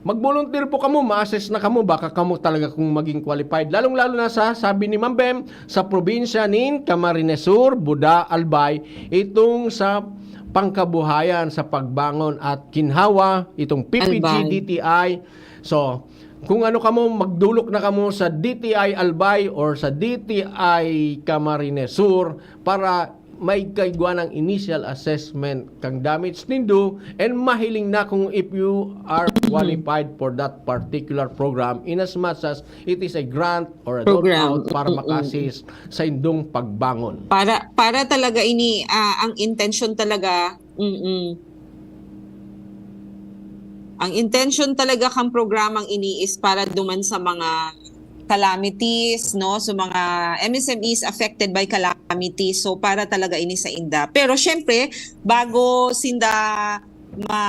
Mag-volunteer po kamo, ma-assess na kamo, baka kamo talaga kung maging qualified. Lalong-lalo na sa, sabi ni Ma'am Bem, sa probinsya nin Camarines Sur, Buda, Albay, itong sa pangkabuhayan, sa pagbangon at ginhawa, itong P P G, Albay. D T I. So, kung ano kamo, magdulok na kamo sa D T I Albay or sa D T I Camarines Sur para may kaigwa ng initial assessment kang damage nindo and mahiling na kung if you are qualified for that particular program in as much as it is a grant or a Program. Loan out para Mm-mm. Maka-assist sa indong pagbangon. Para para talaga ini ah, ang intention talaga. Mm. Ang intention talaga kang programang ini is para duman sa mga calamities, no? So mga M S M Es affected by calamities. So para talaga ini sa inda. Pero syempre, bago sinda ma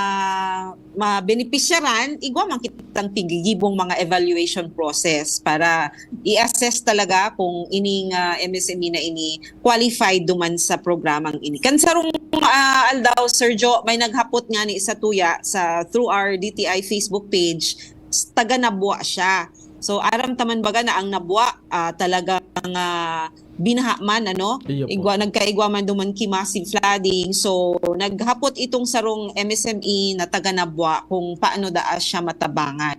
mabenepisyaran, igwa man kitang tigigibong mga evaluation process para i-assess talaga kung ining ah, M S M E na ini qualified duman sa programang ini. Kan sarong ah, aldaw, Sir Jo, may naghapot ngani sa tuya sa through our D T I Facebook page, s- taga Nabua siya. So aram taman baga na ang Nabua ah, talagang ah, binaha man, ano? Iyo po. Igwa, nagkaigwa man duman ki massive flooding. So naghapot itong sarong M S M E na taga Nabua kung paano daa siya matabangan.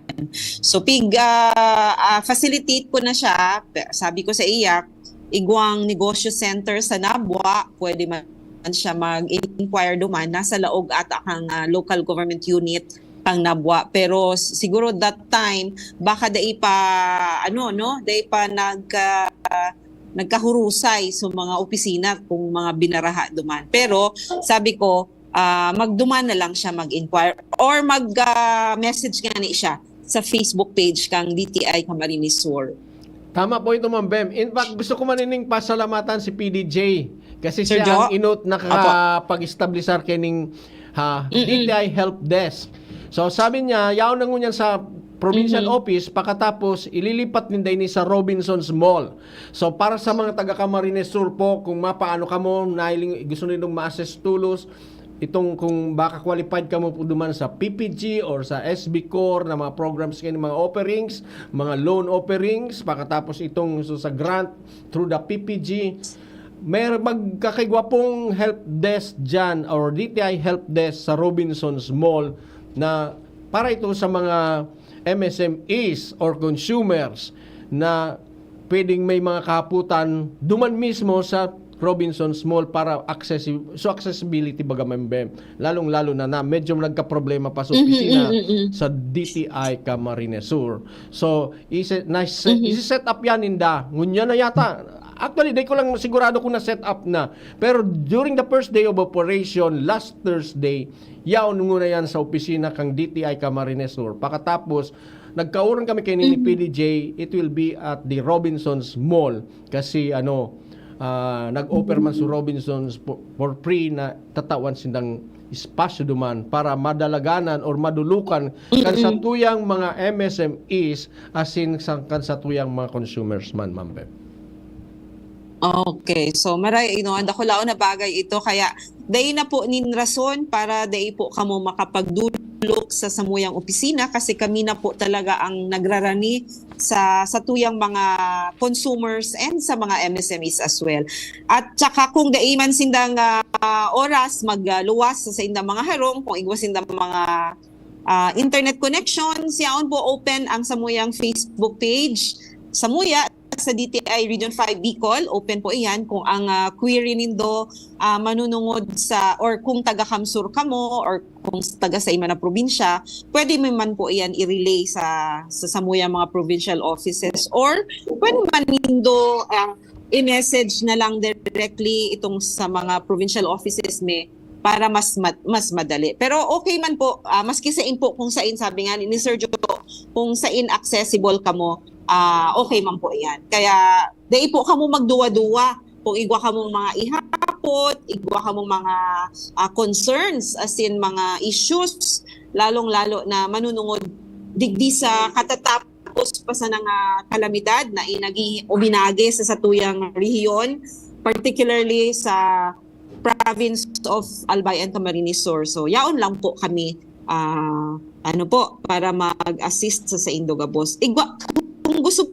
So pig ah, ah, facilitate ko na siya. Pe- Sabi ko sa iya, igwang negosyo center sa Nabua, pwede man siya mag-inquire duman. Nasa laog ata kang ah, local government unit kang Nabua. Pero s- siguro that time, baka dai pa, ano, no? Dai pa nag, ah, nagkahurusay sa mga opisina kung mga binaraha duman. Pero sabi ko, ah, magduman na lang siya mag-inquire or mag-message ngani siya sa Facebook page kang D T I Camarines Sur. Tama po ito, Ma'am Bem. In fact, gusto ko man ining pasalamatan si P D J. Kasi Sir siya ang Jo? inot nakapag-establisar kaining ha, Mm-mm. D T I Help Desk. So sabi niya, yaon na ngunyan sa provincial Mm-hmm. office, pakatapos ililipat ninda ini sa Robinsons Mall. So para sa mga taga Camarines Sur po, kung mapaano kamo, nahiling, gusto nindong ma-assess tulos, itong kung baka qualified kamo po duman sa P P G or sa S B Corps na mga programs kayo, mga offerings, mga loan offerings, pakatapos itong so, sa grant through the P P G, may magkakaigwa pong help desk dyan or D T I help desk sa Robinsons Mall na para ito sa mga M S M Es or consumers na pwedeng may mga kahaputan duman mismo sa Robinsons Mall para accessi- so accessibility baga, Ma'am Bem, lalong-lalo na na medyo nagkaproblema pa sa Mhm, opisina mhm, mhm. sa D T I Camarines Sur. So isi, na, Mhm. isi-set up yan ninda. Ngunyan na yata. Actually, di ko lang sigurado kung na-set up na. Pero during the first day of operation, last Thursday, yaon nguna yan sa opisina kang D T I Camarines Sur. Pakatapos, nagkaoran kami kay ni Mhm. P D J, it will be at the Robinsons Mall. Kasi ano, ah, nag-offer man si Robinsons for, for free na tatawan sindang espasyo duman para madalaganan or madulukan kan Mm-mm. satuyang mga M S M Es asin sa, kan satuyang mga consumers man, Ma'am Bem. Okay. So, maray, you know, ang dakulaon na bagay ito. Kaya, dai na po nin rason para dai po kamo makapagdulok sa samuyang opisina kasi kami na po talaga ang nagrarani sa satuyang mga consumers and sa mga M S M Es as well. At saka kung dai man sindang ah, oras magluwas sa indang mga harong, kung igwa sindang mga ah, internet connections, yaon po open ang samuyang Facebook page. Samuya sa D T I Region five Bicol, open po iyan. Kung ang ah, query nindo ah, manunungod sa, or kung taga Kamsur kamo, or kung taga sa iba na probinsya, pwede mo man po iyan i-relay sa, sa samuyang mga provincial offices, or pwede man nindo ah, i-message na lang directly itong sa mga provincial offices mi para mas mad- mas madali. Pero okay man po, ah, maski sain po, kung sain, sabi nga ni Sir Jo, kung sain accessible kamo, ah, okay man po iyan. Kaya dai po kamo magduwa-duwa kung igwa kamong mga ihapot, igwa kamong mga, ah, concerns, as in mga issues, lalong-lalo na manunungod digdi sa katatapos pa sana nga kalamidad na inagi-, uminagi sa satuyang rehiyon, particularly sa province of Albay and Camarines Sur. So, yaon lang po kami, ah, ano po, para mag-assist sa saindo gabos. Igwa, kung gusto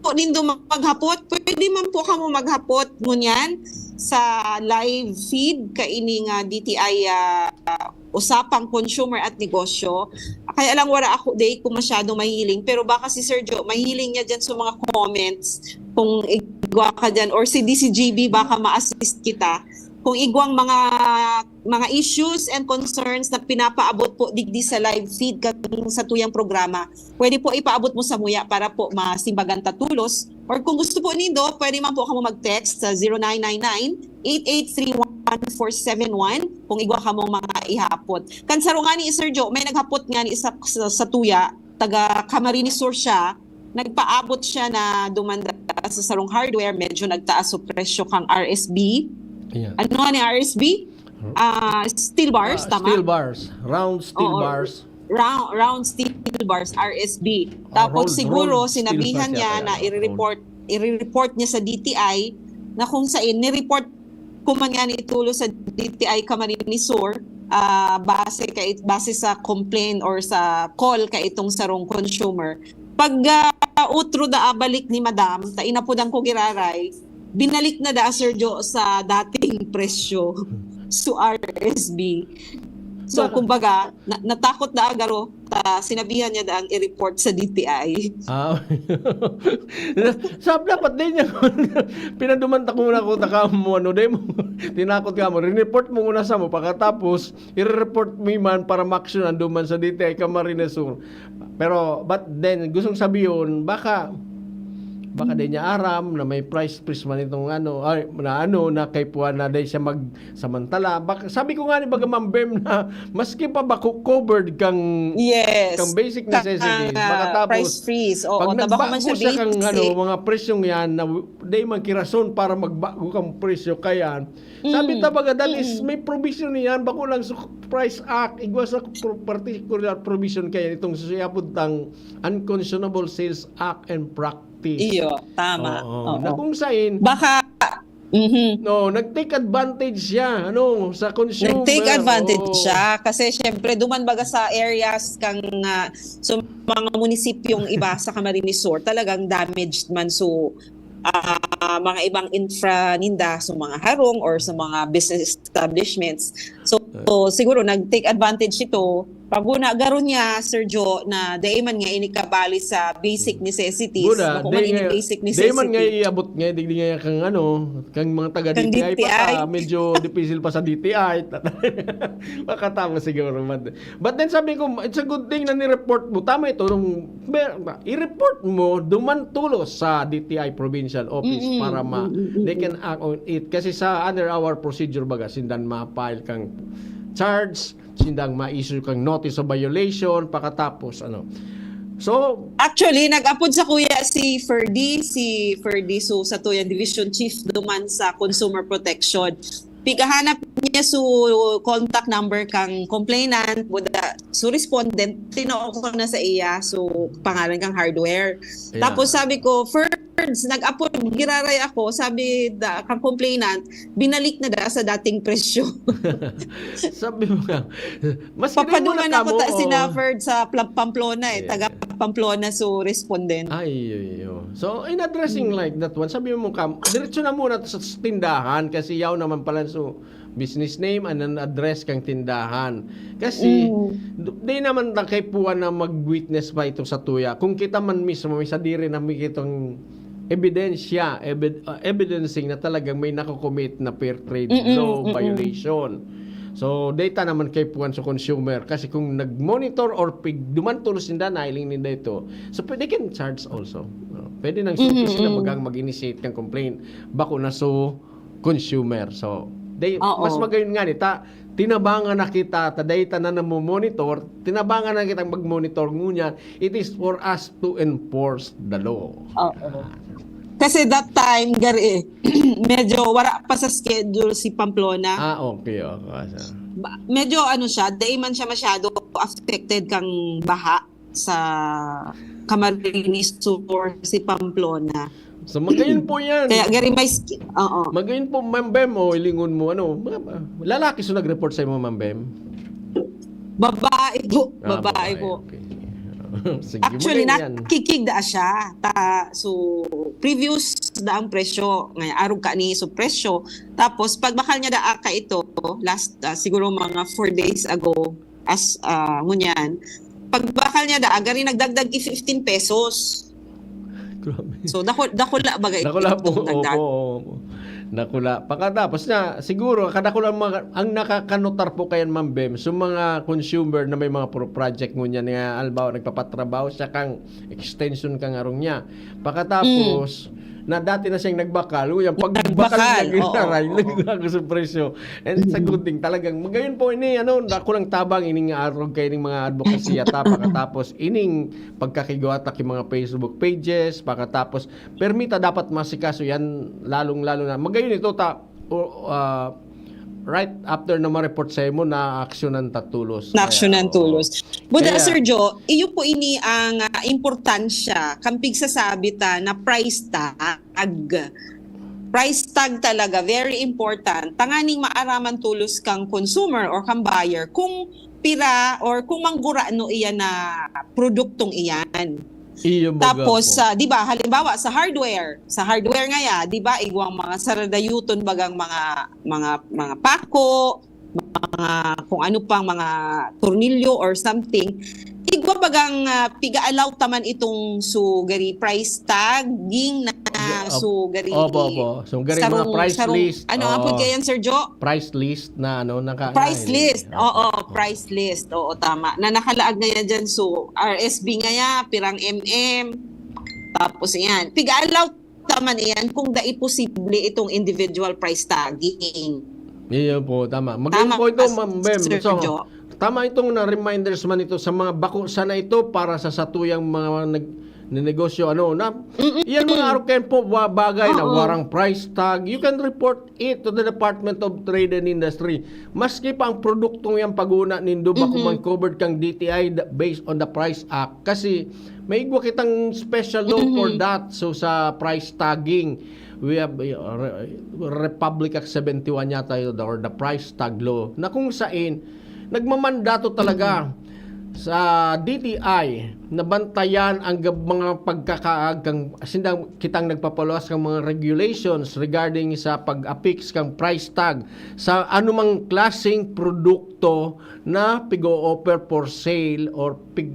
po nindo maghapot, pwede man po kamo maghapot ngunyan sa live feed kaini nga D T I, ah, Usapang Consumer at Negosyo. Kaya lang wala ako, di ko masyado mahiling, pero baka si Sir Joe, mahiling niya dyan sa mga comments kung igwa ka dyan, or si D C G B, baka ma-assist kita. Kung igwang mga, mga issues and concerns na pinapaabot po digdi sa live feed kan satuyang programa, pwede po ipaabot mo samuya para po masimbagan ta tolos. Or kung gusto po nindo, pwede man po kamo mag-text sa zero nine nine nine, eight eight three one four seven one kung igwa kamong mga ihapot. Kan saro ngani, Sir Joe, may naghapot ngani sa, sa, satuya, taga Camarines Sur siya, nagpaabot siya na duman da-, sa sarong hardware, medyo nagtaas so presyo kang R S B. Ayan. Ano nga ni R S B? Ah, steel bars, Ah, tama? Steel bars. Round steel Oo. Bars. Round, round steel bars, R S B. Ah, Tapos rolled, siguro rolled steel sinabihan bars niya yata na yan. i-report, i-report niya sa D T I na kung sain ni-report ko man ngani tolos sa D T I Camarines Sur, ah, base kay, base sa complaint or sa call kay itong sarong consumer. Pag, ah, utro da balik ni Madam, ta inapodan ko giraray, binalik na da, Sir Joe, sa dating presyo. So, R S B. So, Baka- kumbaga, na, natakot da garo, ta sinabihan niya da ang i-report sa D T I. Ah. Sab dapat din niya. Pinaduman ta ko muna ko, taka mo, ano, dai mo. Tinakot ka mo. Rineport mo muna sa mo. Pagkatapos, i-report mo man para ma-action ang duman sa D T I Camarines Sur. Pero, but then, gustong sabihin, baka, baka di niya aram na may price freeze man itong ano, ay, na ano, na kay puwan na di siya magsamantala. Bak-, sabi ko nga ni baga Ma'am Bem na maski pa bako covered kang, Yes. kang basic Kang, necessities. ah, Makatapos, price freeze. Oo, pag tabako man nagbago siya siya kang basic. Ano, mga presyong yan, na w-, di man kirason para magbago kang presyo kayan. Sabi Mm. ta baga, that is, Mm-mm. may provision niyan, bako lang sa Price Act, igwa sa pro-, particular provision kayan, itong siyapod tang Unconscionable Sales Act and Practice. Iyo, tama. Oo, Oo. na kung sain, Baka, mhm. No, nag-take advantage siya, ano, sa consumer. Nag-take advantage Oo. siya kasi syempre duman baga sa areas kang, ah, so mga munisipyong iba sa Camarines Sur talagang damaged man, so ah, mga ibang infra ninda, so mga harong or sa mga business establishments. So, so siguro nag-take advantage ito. Pag una, garo niya, Sir Joe, na dai man nga inikabali sa basic necessities. Buda, Bako di man ini nga, basic di man nga necessity. Iabot nga, di nga kang ano, kang mga taga Kang D T I pa, D T I. Medyo difícil pa sa D T I. Makatapos siguro man. But then sabi ko, it's a good thing na ni-report mo. Tama ito, nung, be-, i-report mo, duman tulos sa D T I provincial office Mm-mm, para ma, mm-mm, they can act on it. Kasi sa under our procedure baga, sindan ma-file kang charge, sindang ma-issue kang notice of violation, pakatapos, ano. So, Actually, nag-apod sa kuya si Ferdy, si Ferdy Sosa to, yung division chief duman sa consumer protection. Pigkahanap niya su contact number kang complainant, buda, su respondent, tinao ko na sa iya, su pangalan kang hardware. Yeah. Tapos sabi ko, Ferds, nag-apod giraray ako, sabi da, kang complainant, binalik na da sa dating presyo. Sabi mo nga, mas kinay mo Papaduman na ako kamo, ta si oh. Naferd sa Pla- Pamplona eh. Yeah. Taga Pamplona, so respondent. Ay, ay, ay. So, in addressing like that one, sabi mo ka, diretso na muna sa tindahan kasi yaw naman pala so business name and an address kang tindahan. Kasi, Mm. d- di naman na kaipuhan na mag-witness pa ito sa tuya. Kung kita man mismo, may sadiri na may kitang ebidensya, evid- uh, evidencing na talagang may nakocommit na fair trade Mm-mm, law mm-mm. violation. So, data naman kaipuhan sa consumer. Kasi kung nag-monitor or pig, duman tulos ninda, nailing ninda ito. So, pwede can charge also. No? Pwede nang Mm-mm, sila mm. magang mag-initiate ng complaint. Bako na so consumer. So, they, Oo. mas magayon nga ni, ta, tinabangan na kita, ta data na namo-monitor, tinabangan na kitang mag-monitor ngunyan, it is for us to enforce the law. Oo. Kasi that time, gari, medyo wala pa sa schedule si Pamplona. Ah, okay. Oh, asa? Ba- medyo ano siya, dai man siya masyado affected kang baha sa Camarines Sur si Pamplona. So, magayon po yan. Kaya gari may ski- oo. Magayon po, Ma'am Bem, o ilingon mo, ano, mga- lalaki so nag-report sa imo, Ma'am Bem? Babae po, Ah, babae po. Okay. Sige, Actually, magayon yan. nakikigda siya. Ta, so, previous da ang presyo. Ngayon, arog ka ni so presyo. Tapos, pagbakal niya da ka ito, last, ah, siguro mga four days ago, as ah, ngunyan, pagbakal niya da, gari nagdagdag i fifteen pesos. Grabe. So, dako, dakula bagay Nakula po. itong dagdag. Opo, opo. Nakula. Pagkatapos na, siguro, kadakula mga, ang nakakanotar po kayan, Ma'am Bem, so mga consumer na may mga pro project ngunyan nga, halimbawa, nagpapatrabaho siya kang extension kang arong niya. Pagkatapos, na dati na siyang nagbakal, uy, ang pagbakal Nagbakal, naglaray, oo, oo. nagbago sa presyo. And it's a good thing talagang. Magayon po ini, ano, dakulang tabang ining arog kay ning mga advokasya ta, pagkatapos ining pagkakigwata ki mga Facebook pages, pagkatapos permita dapat masikaso yan, lalong-lalo na. Magayon ito ta, o, ah, right after na ma-report sa imo, na aksyonan ta tulos. Na aksyonan Oo. tulos. Buda, Kaya- Sir Joe, iyo po ini ang ah, importansya, kan pigsasabi ta na price tag. Price tag talaga, very important. Tanganing maaraman tulos kang consumer or kang buyer kung pira or kung manggurano iyan na produktong iyan. Iyo, baga Tapos, po. ah, di ba, halimbawa sa hardware, sa hardware ngaya, di ba, igwang mga saradayuton bagang mga mga mga pako, mga kung ano pang mga tornilyo or something, igwa bagang ah, piga-allow taman itong so gari price tagging na Op- so gari Opo, opo. So, gari mga sarong- price sarong- list. Ano nga po Oo. Yan, Sir Joe? Price list na ano, naka- Price na- list. Opo. Oo, price list. Oo, tama. Na nakalaag ngayon dyan. So, R S B ngaya, pirang M M. Tapos yan. Piga-allow taman iyan kung dai posible itong individual price tagging. Iyo po, tama. Magayon Tama, po ito, as- Ma'am Bem. Sir So, Joe. Tama itong na reminders man ito sa mga bako sana ito para sa satuyang mga nag ninegosyo, ano, na Mm-mm. Yan mga aruken po, mga bagay na Oo. warang price tag, you can report it to the Department of Trade and Industry. Maski pa ang produktong yan paguna nindo, bako Mhm. man covered kang D T I da- based on the Price Act. Kasi may igwa kitang special law for Mhm. that. So sa price tagging, we have uh, Re- Republic Act seventy-one yata yun, or the price tag law, na kung sain nagmamandato talaga sa D T I na bantayan ang gab- mga pagkakaag kang sindang kitang nagpapaluwas kang mga regulations regarding sa pag-affix kang price tag sa anumang klaseng produkto na pig-o-offer for sale or pig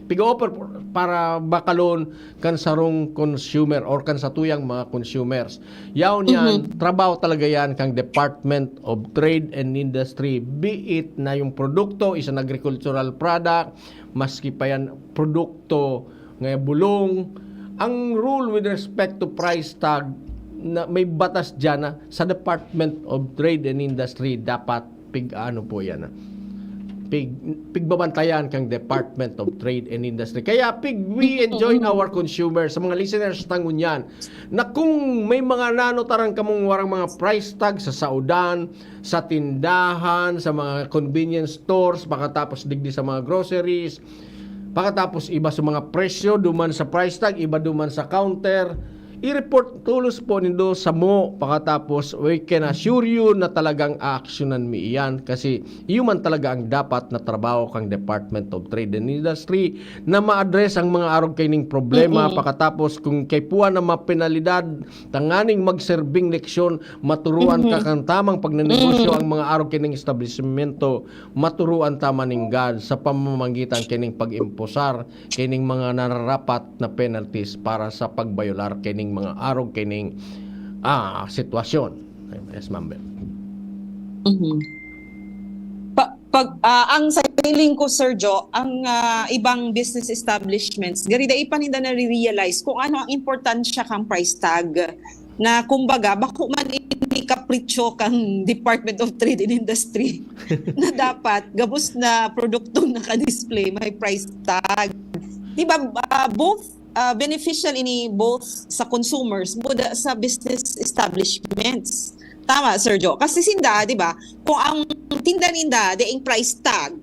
pig-o-offer para bakalon kan sarong consumer or kan satuyang mga consumers. Yaon yan, Mhm. trabaho talaga yan kang Department of Trade and Industry, be it na yung produkto is an agricultural product, maski pa yan produkto nga bulong, ang rule with respect to price tag na may batas dyan na sa Department of Trade and Industry dapat pig ano po yan ah. Pig, pigbabantayan kang Department of Trade and Industry. Kaya pig we enjoin our consumers, sa mga listeners tangon yan, na kung may mga nanotaran kamong warang mga price tag sa saudan, sa tindahan, sa mga convenience stores, pagkatapos digdi sa mga groceries, pagkatapos iba sa mga presyo duman sa price tag, iba duman sa counter, i-report tulos po nindo samo, pagkatapos we can assure you na talagang aaksyonan mi iyan kasi iyo man talaga ang dapat na trabaho kang Department of Trade and Industry na ma-address ang mga arog kaining problema. Mm-mm. Pagkatapos kung kaipuhan na mapenalidad, tanganing magserbing leksyon, maturuan ka Mhm. kang tamang pagnenegosyo Mm. ang mga arog kaining establishmento, maturuan ta man ninggad sa pamamagitan kaining pag-imposar kaining mga nararapat na penalties para sa pagbayolar kaining mga arog kaining ah, sitwasyon. Yes, Ma'am Bel. Mhm. Pa- pag ah, ang sa feeling ko, Sir Joe, ang ah, ibang business establishments, gari dai pa ninda nare-realize kung ano ang importansya kang price tag, na kumbaga bako man ini kapritsyo kang Department of Trade and Industry na dapat gabos na produktong naka-display may price tag. Di ba, ah, both ah, beneficial ini both sa consumers, buda sa business establishments. Tama, Sir Joe? Kasi sinda, di ba, kung ang tinda ninda, daing price tag,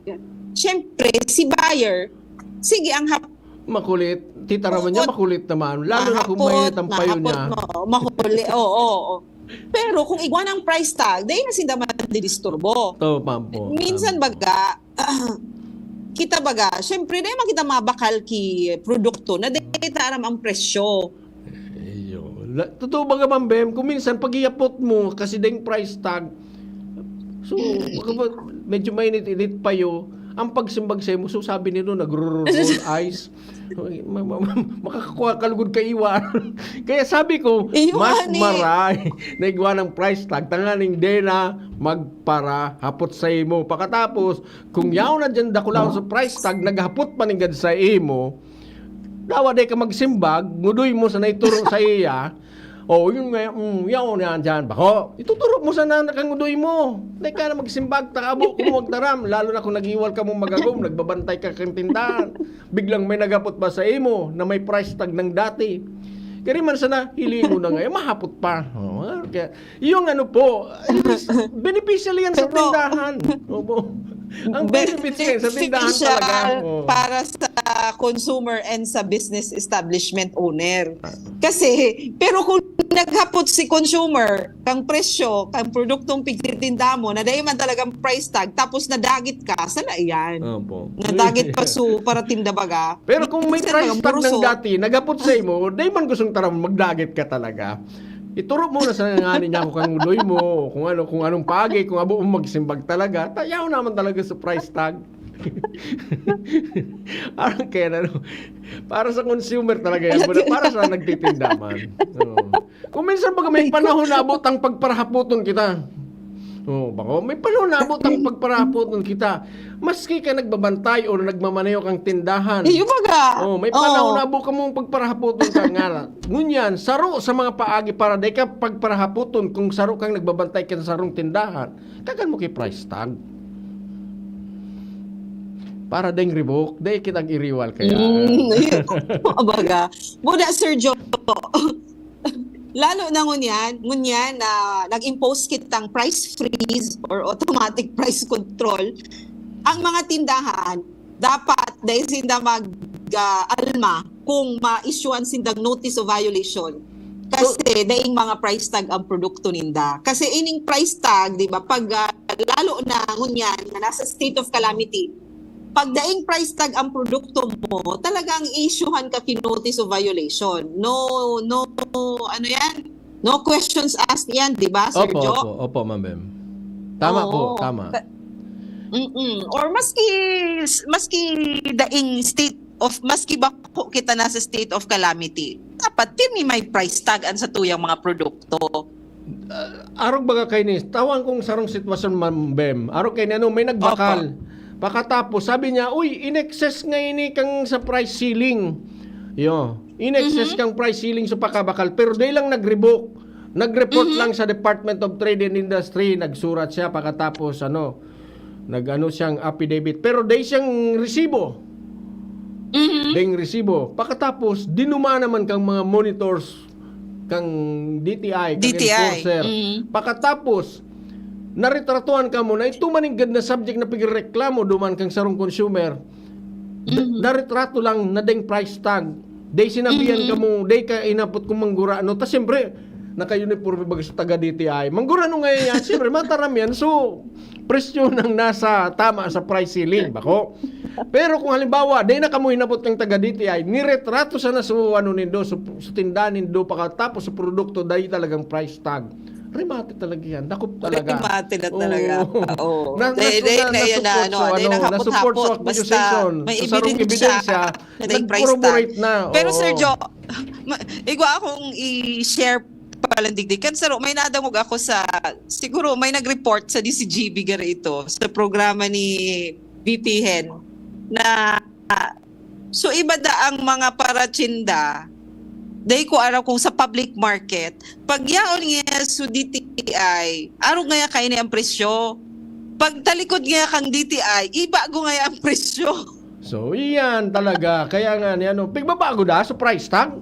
syempre, si buyer, sige, ang hap- Makulit. Titaraman niya, Makulit. Makulit naman. Lalo na kung mahapot, mainit ang payo mahapot niya. Mo, makulit, oo, oo. Pero kung igwa ng price tag, dahil na sinda man didisturbo. Ito, pampo. Minsan baga, kita baga, syempre, dahil man kita mabakal ki produkto na dahil ta aram ang presyo. Iyo. La- Totoo ba ka, Ma'am Bem? Kung minsan, pag-iapot mo, kasi ding price tag, so, baka ba, medyo mainit-init pa yun, ang pagsimbag sa imo, so sabi nito, nagro-roll eyes. Uy, ma- ma- ma- makakakuha ka lugod kaiwan. Kaya sabi ko, Iyo, mas ani. Maray na igwa ng price tag, tanganing di na magparahapot sa imo. Pakatapos, kung yaon na dyan dakulaon sa price tag, naghapot pa ninggad sa imo, dawa di ka magsimbag, ngudoy mo sa naituro sa iya. O, yun nga, mm, yaon na yan dyan. Bako, ituturo mo sana na kangudoy mo. Di ka na magsimbag, takabo kung magtaram. Lalo na kung nag-iwal ka mong magagom, nagbabantay ka kang tindahan. Biglang may naghapot pa sa imo na may price tag ng dati. Kaya man sana, hiling mo na ngayon, mahapot pa. O, kaya, yung ano po, beneficial yan sa Pero- tindahan. Opo. Ang benefits yan sa tindahan Beneficial talaga. Oo. Para sa consumer and sa business establishment owner. Kasi, pero kung naghapot si consumer, kang presyo, kang produktong pigtitinda mo, na dahil man talagang price tag, tapos nadagit ka, sana iyan. Opo. Nadagit pa su para tinda baga. Pero kung may Minsan price mga tag ng buruso. Dati, naghapot sa imo, di man gustong taram, magdagit ka talaga. Ituro mo na sa ngani niya kung kangudoy mo, kung ano, kung anong pagi, kung abo mo magsimbag talaga, tayaw naman talaga sa price tag. Parang kaya na, no? Para sa consumer talaga yan, pero para sa nagtitinda man. Oo. Kung minsan baga may panahon na abot ang pagparahapoton kita. Oh, baka may panahon na abot ang pagparahapoton kita. Maski ka nagbabantay o nagmamaneho kang tindahan. Iyo baga. Oh, may panahon Oo. Na abot ka mong pagparahapoton ka nga. Ngunyan, saro sa mga paagi para di ka pagparahapoton kung saro kang nagbabantay ka sa sarong tindahan. Kakan mo kay price tag. Para ding ribok, di kitang iriwal kaya. Mm, abaga. Muna, Sir Joe, lalo na ngunyan, ngunyan na nag-impose kitang price freeze or automatic price control, ang mga tindahan, dapat dahil sinda mag, ah, alma kung ma-issuean sindang notice of violation. Kasi daing mga price tag ang produkto ninda. Kasi ining price tag, di ba, pag ah, lalo na ngunyan na nasa state of calamity, pag daing price tag ang produkto mo, talagang i-issuehan ka ki notice of violation. No, no, ano yan? No questions asked yan, di ba, Sir Opo, Jo? Opo, opo, Ma'am Bem. Tama po, Oo. Tama. Ka- Mm-mm. Or maski, maski daing state of, maski bako kita nasa state of calamity, dapat pirmi may price tag an satuyang mga produkto. Arog baga kay ni, tawan kong sarong sitwasyon, Ma'am Bem. Arog kay ni, ano, may nagbakal. Pakatapos, sabi niya, "Uy, in excess nga ini kang sa price ceiling." Yo, in excess kang price ceiling sa pakabakal. Pero di lang nag-revoke. Nag-report lang sa Department of Trade and Industry. Nagsurat siya pakatapos, ano, nag-ano siyang affidavit. Pero di siyang resibo. Mhm. Ding resibo. Pakatapos, dinuma naman kang mga monitors kang D T I, kang D T I. Enforcer. Mm. Pakatapos, naretratuhan ka mo na ito maninggad na subject na pigreklamo duman kang sarong consumer. Da- Mhm. Naretrato lang na ding price tag. Day sinabihan Mhm. Ka mo, day ka inapot kung manggura, no? Ta siyempre, naka-uniforme baga sa taga D T I. Manggura no ngayon yan, siyempre, mataram yan. So, presyo nang nasa tama sa price ceiling, bako. Pero kung halimbawa, day na kamo hinapot kang taga D T I, niretrato sana sa ano nindo, sa, sa tindahan nindo, pakatapos sa produkto, day talagang price tag. Remate talaga yan. Dakop talaga. Remate na talaga. Oo. Na, Dahil- na, dahil na, kaya na, na-support ano, sa, dahil ano, nakapot-hapot, na-support sa basta accusation, may sa sarong ebidensya ebidensya, na may price nag-corroborate tag. Na. Pero, Oo. Sir Jo, ma- igwa akong i-share palandigdig. Kan saro, may nadangog ako sa, siguro may nag-report sa D C G B garo ito, sa programa ni V P Hen, na, so, iba da ang mga paratsinda, dahil ko araw kung sa public market, pag yaon niya sa D T I, arog nga kaya ang presyo. Pag talikod nga kang D T I, iba go nga ang presyo. So, iyan talaga. Kaya nga, ni ano, pigbabago da sa price tag.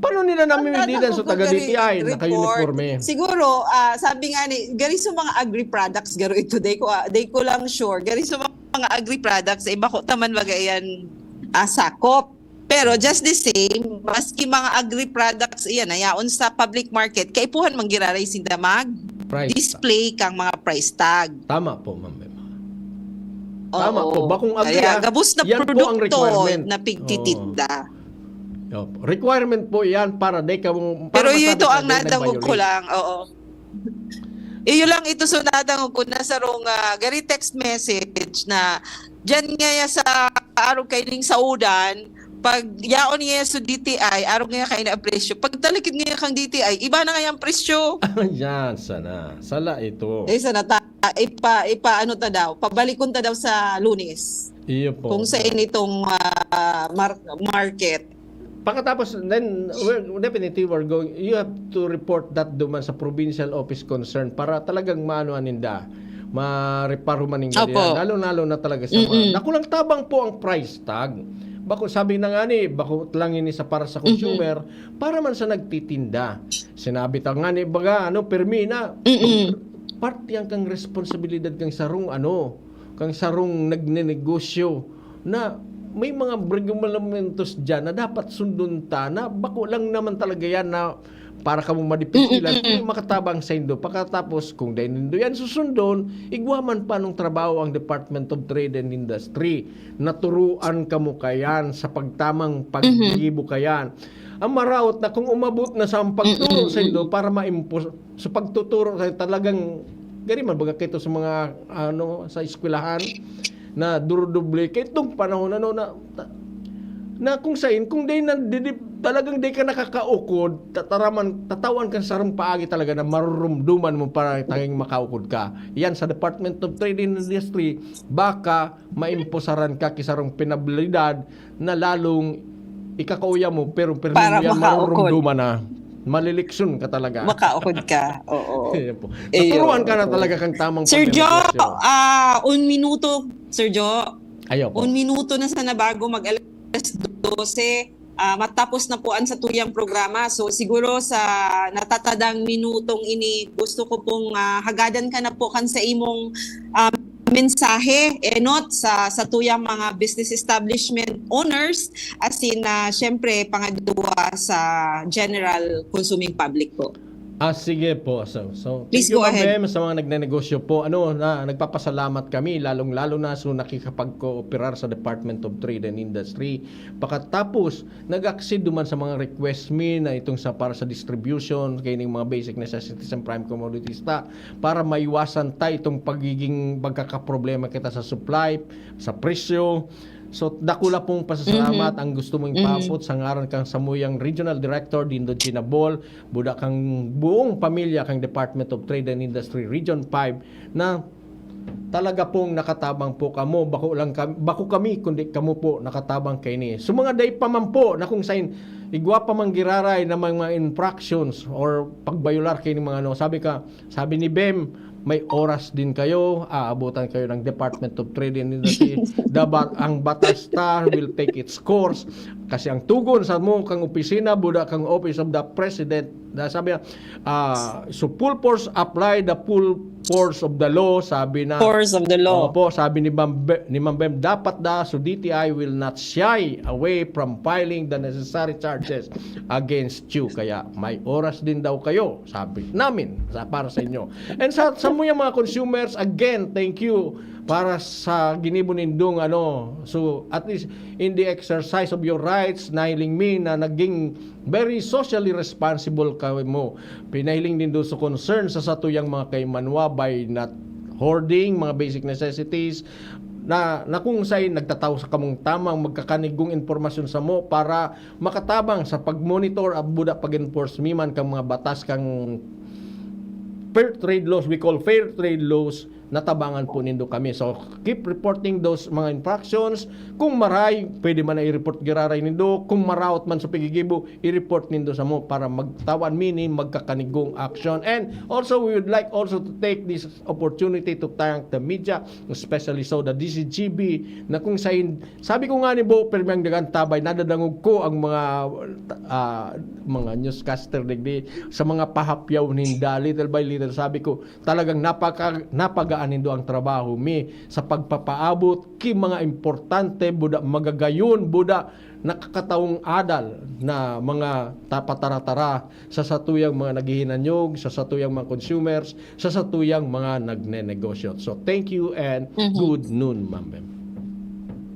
Paano nila namimididan sa taga D T I na kayo uniforme? Siguro, ah, sabi nga ni, gari sa mga agri-products, garo ito, day ko, ah, day ko lang sure. Gari sa mga agri-products, iba ko taman baga yan, ah, sakop. Pero just the same, maski mga agri-products, iyan, nayaon sa public market, kaipuhan manggiraray sinda mag-display kang mga price tag. Tama po, Ma'am Bema. Tama po. Bakong agri, kaya gabos na produkto na pigtitinda. Requirement po yan para day ka mong... Pero ito ang nadangog ko lang, oo. Iyo lang ito, so nadangog ko na sarong uh, gari text message na dyan nga sa arog kay ning saudan, pag yaon niya sa D T I, arog nga kayo na presyo. Pag talikid niya kang D T I, iba na nga yung presyo. Yan, sana. Sala ito. Eh, sana ta, ipa, ipa, ano ta daw, pabalikon ta daw sa Lunes. Iyo po. Kung sa initong uh, mar- market. Pagkatapos, then, well, definitely, we're going, you have to report that duman sa provincial office concern para talagang maano ninda, mareparo man ninda. Lalo-lalo na talaga sa mga... Nakulang tabang po ang price tag. Bako, sabi na nga ni, bako lang ini sa para sa consumer, mm-hmm, para man sa nagtitinda. Sinabi ta nga ni, baga, ano, permi na, mm-hmm, parte ang kang responsibilidad kang sarong, ano, kang sarong nagnenegosyo na may mga regulamentos dyan na dapat sundon ta, na bako lang naman talaga yan na para kamo madipisilan, mm-mm, kung makatabang sa indo. Pagkatapos, kung dahil nindo yan susundon, igwa man pa nung trabaho ang Department of Trade and Industry. Naturuan kamo kayan sa pagtamang paggibo kayan. Ang maraot na kung umabot na sa pagturo sa indo para maimpos, sa pagtuturo sa talagang gari man baga kito sa mga ano sa eskwelahan na durudoble kay itong panahon ano na na kung sain kung day na didi, talagang day ka nakakaukod tataraman tatawan ka sa sarong paagi talaga na marurumduman mo para tanging makaukod ka. Yan sa Department of Trade and Industry baka maimposaran ka ki sarong pinabilidad na lalong ikakauya mo pero pero para yan marurumduman na malilikson ka talaga. Makaukod ka. Oo. Naturuan ka na talaga kang tamang Sir Jo, ah, un minuto, Sir Jo. Ayaw po. Un minuto na sana bago mag alas dose. Uh, matapos na po ang sa tuyang programa. So siguro sa natatadang minutong ini, gusto ko pong uh, hagadan ka na po kan sa imong uh, mensahe, Enot, sa, sa tuyang mga business establishment owners, as in, uh, syempre, pangadwa sa general consuming public po. Ah, sige po. So, so please go ahead. Sa mga nagnenegosyo po, ano, na, nagpapasalamat kami, lalong-lalo na sa nakikipagkooperar sa Department of Trade and Industry. Pakatapos, nag-accede duman sa mga request mi na itong sa para sa distribution, kaining mga basic necessities and prime commodities ta, para maiwasan ta itong pagiging magkakaproblema kita sa supply, sa presyo. So, dakula pong pasasalamat ang gusto mong ipapot sa ngaran kang samuyang Regional Director Dindo Ginabol, buda kang buong pamilya kang Department of Trade and Industry Region five na talaga pong nakatabang po kamo. Bako lang kami, bako kami, kundi kamo po nakatabang kaini. So, mga day pa man po na kung sain, igwa pa man giraray na mga, mga infractions or pagbayular kaini mga ano, sabi ka, sabi ni Bem, may oras din kayo, aabutan kayo ng Department of Trade and Industry. Dapat ang batas ta will take its course. Kasi ang tugon sa mo kang opisina, buda kang Office of the President. Na sabi niya, ah, so full force apply the full force of the law, sabi na. Force of the law. Opo, sabi ni Ma'am Be- ni Ma'am Bem, dapat da, so D T I will not shy away from filing the necessary charges against you. Kaya may oras din daw kayo, sabi namin, sa para sa inyo. And sa, sa mo yung mga consumers, again, thank you para sa ginibo nindong ano. So, at least in the exercise of your rights, nahiling mi na naging very socially responsible kamo. Pinahiling din doon sa concern sa satuyang mga kaimanwa by not hoarding mga basic necessities na, na kung sain nagtataw sa kamong tamang magkakanigong impormasyon sa mo para makatabang sa pag-monitor at buda pag-enforce mi man kang mga batas kang fair trade laws, we call fair trade laws, natabangan po nindo kami. So, keep reporting those mga infractions. Kung maray, pwede man na i-report giraray nindo. Kung maraot man sa pigigibo, i-report nindo samo para magtawan mi nin magkakanigong action. And also, we would like also to take this opportunity to thank the media, especially so the D Z G B, na kung sain, sabi ko nga ni Bo, pirmi ang dagang tabay, nadadangog ko ang mga, ah, mga newscaster digdi sa mga pahapyaw ninda, little by little. Sabi ko, talagang napaka-, napagaan nindo ang trabaho mi sa pagpapaabot ki mga importante, buda magagayon, buda nakakataong adal na mga tapataratara sa satuyang mga naghihinanyog, sa satuyang mga consumers, sa satuyang mga nagnenegosyo. So, thank you and Mhm. good noon, Ma'am Bem.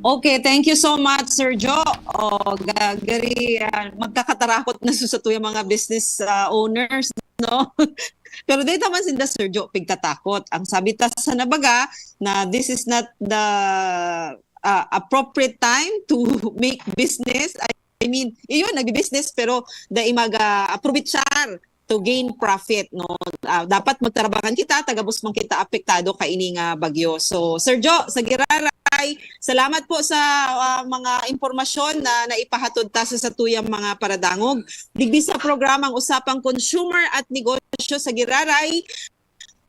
Okay, thank you so much, Sir Jo. O, ga-, gari, ah, magkakatarakot na sa satuyang mga business, ah, owners, no? Pero dito man sinda, Sir Jo, pigtatakot. Ang sabi ta sa nabaga na this is not the, ah, appropriate time to make business. I mean, iyon, nagbi-business, pero dai mag, ah, aprobetsar to gain profit, no? Ah, dapat magtarabangan kita, ta gabos man kita apektado kaini nga bagyo. So, Sir Jo, sa giraray, salamat po sa, ah, mga impormasyon na naipahatod ta sa satuyang mga paradangog. Digdi sa programang Usapang Consumer at Negosyo sa giraray,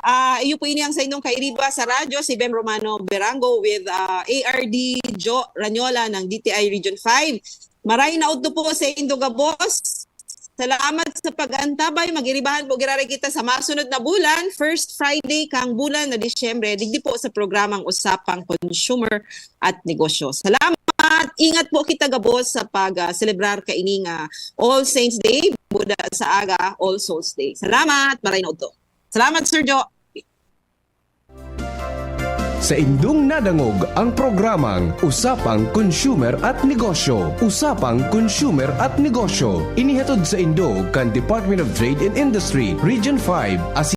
ah, iyo po ini ang saindong kairiba sa radyo, si Bem Romano Berango with, ah, A R D Jo Ranyola ng D T I Region five. Maray na udto po sa indo gabos. Salamat sa pag-antabay. Mag-iribahan po giraray kita sa masunod na bulan, first Friday kang bulan na Disyembre, digdi po sa programang Usapang Consumer at Negosyo. Salamat. Ingat po kita gabos sa pag, ah, selebrar kaini nga All Saints Day, buda sa aga, All Souls Day. Salamat. Maray na udto. Salamat, Sir Jo. Sa indong nadangog ang programang Usapang Consumer at Negosyo. Usapang Consumer at Negosyo. Inihatod sa indo kan Department of Trade and Industry, Region five,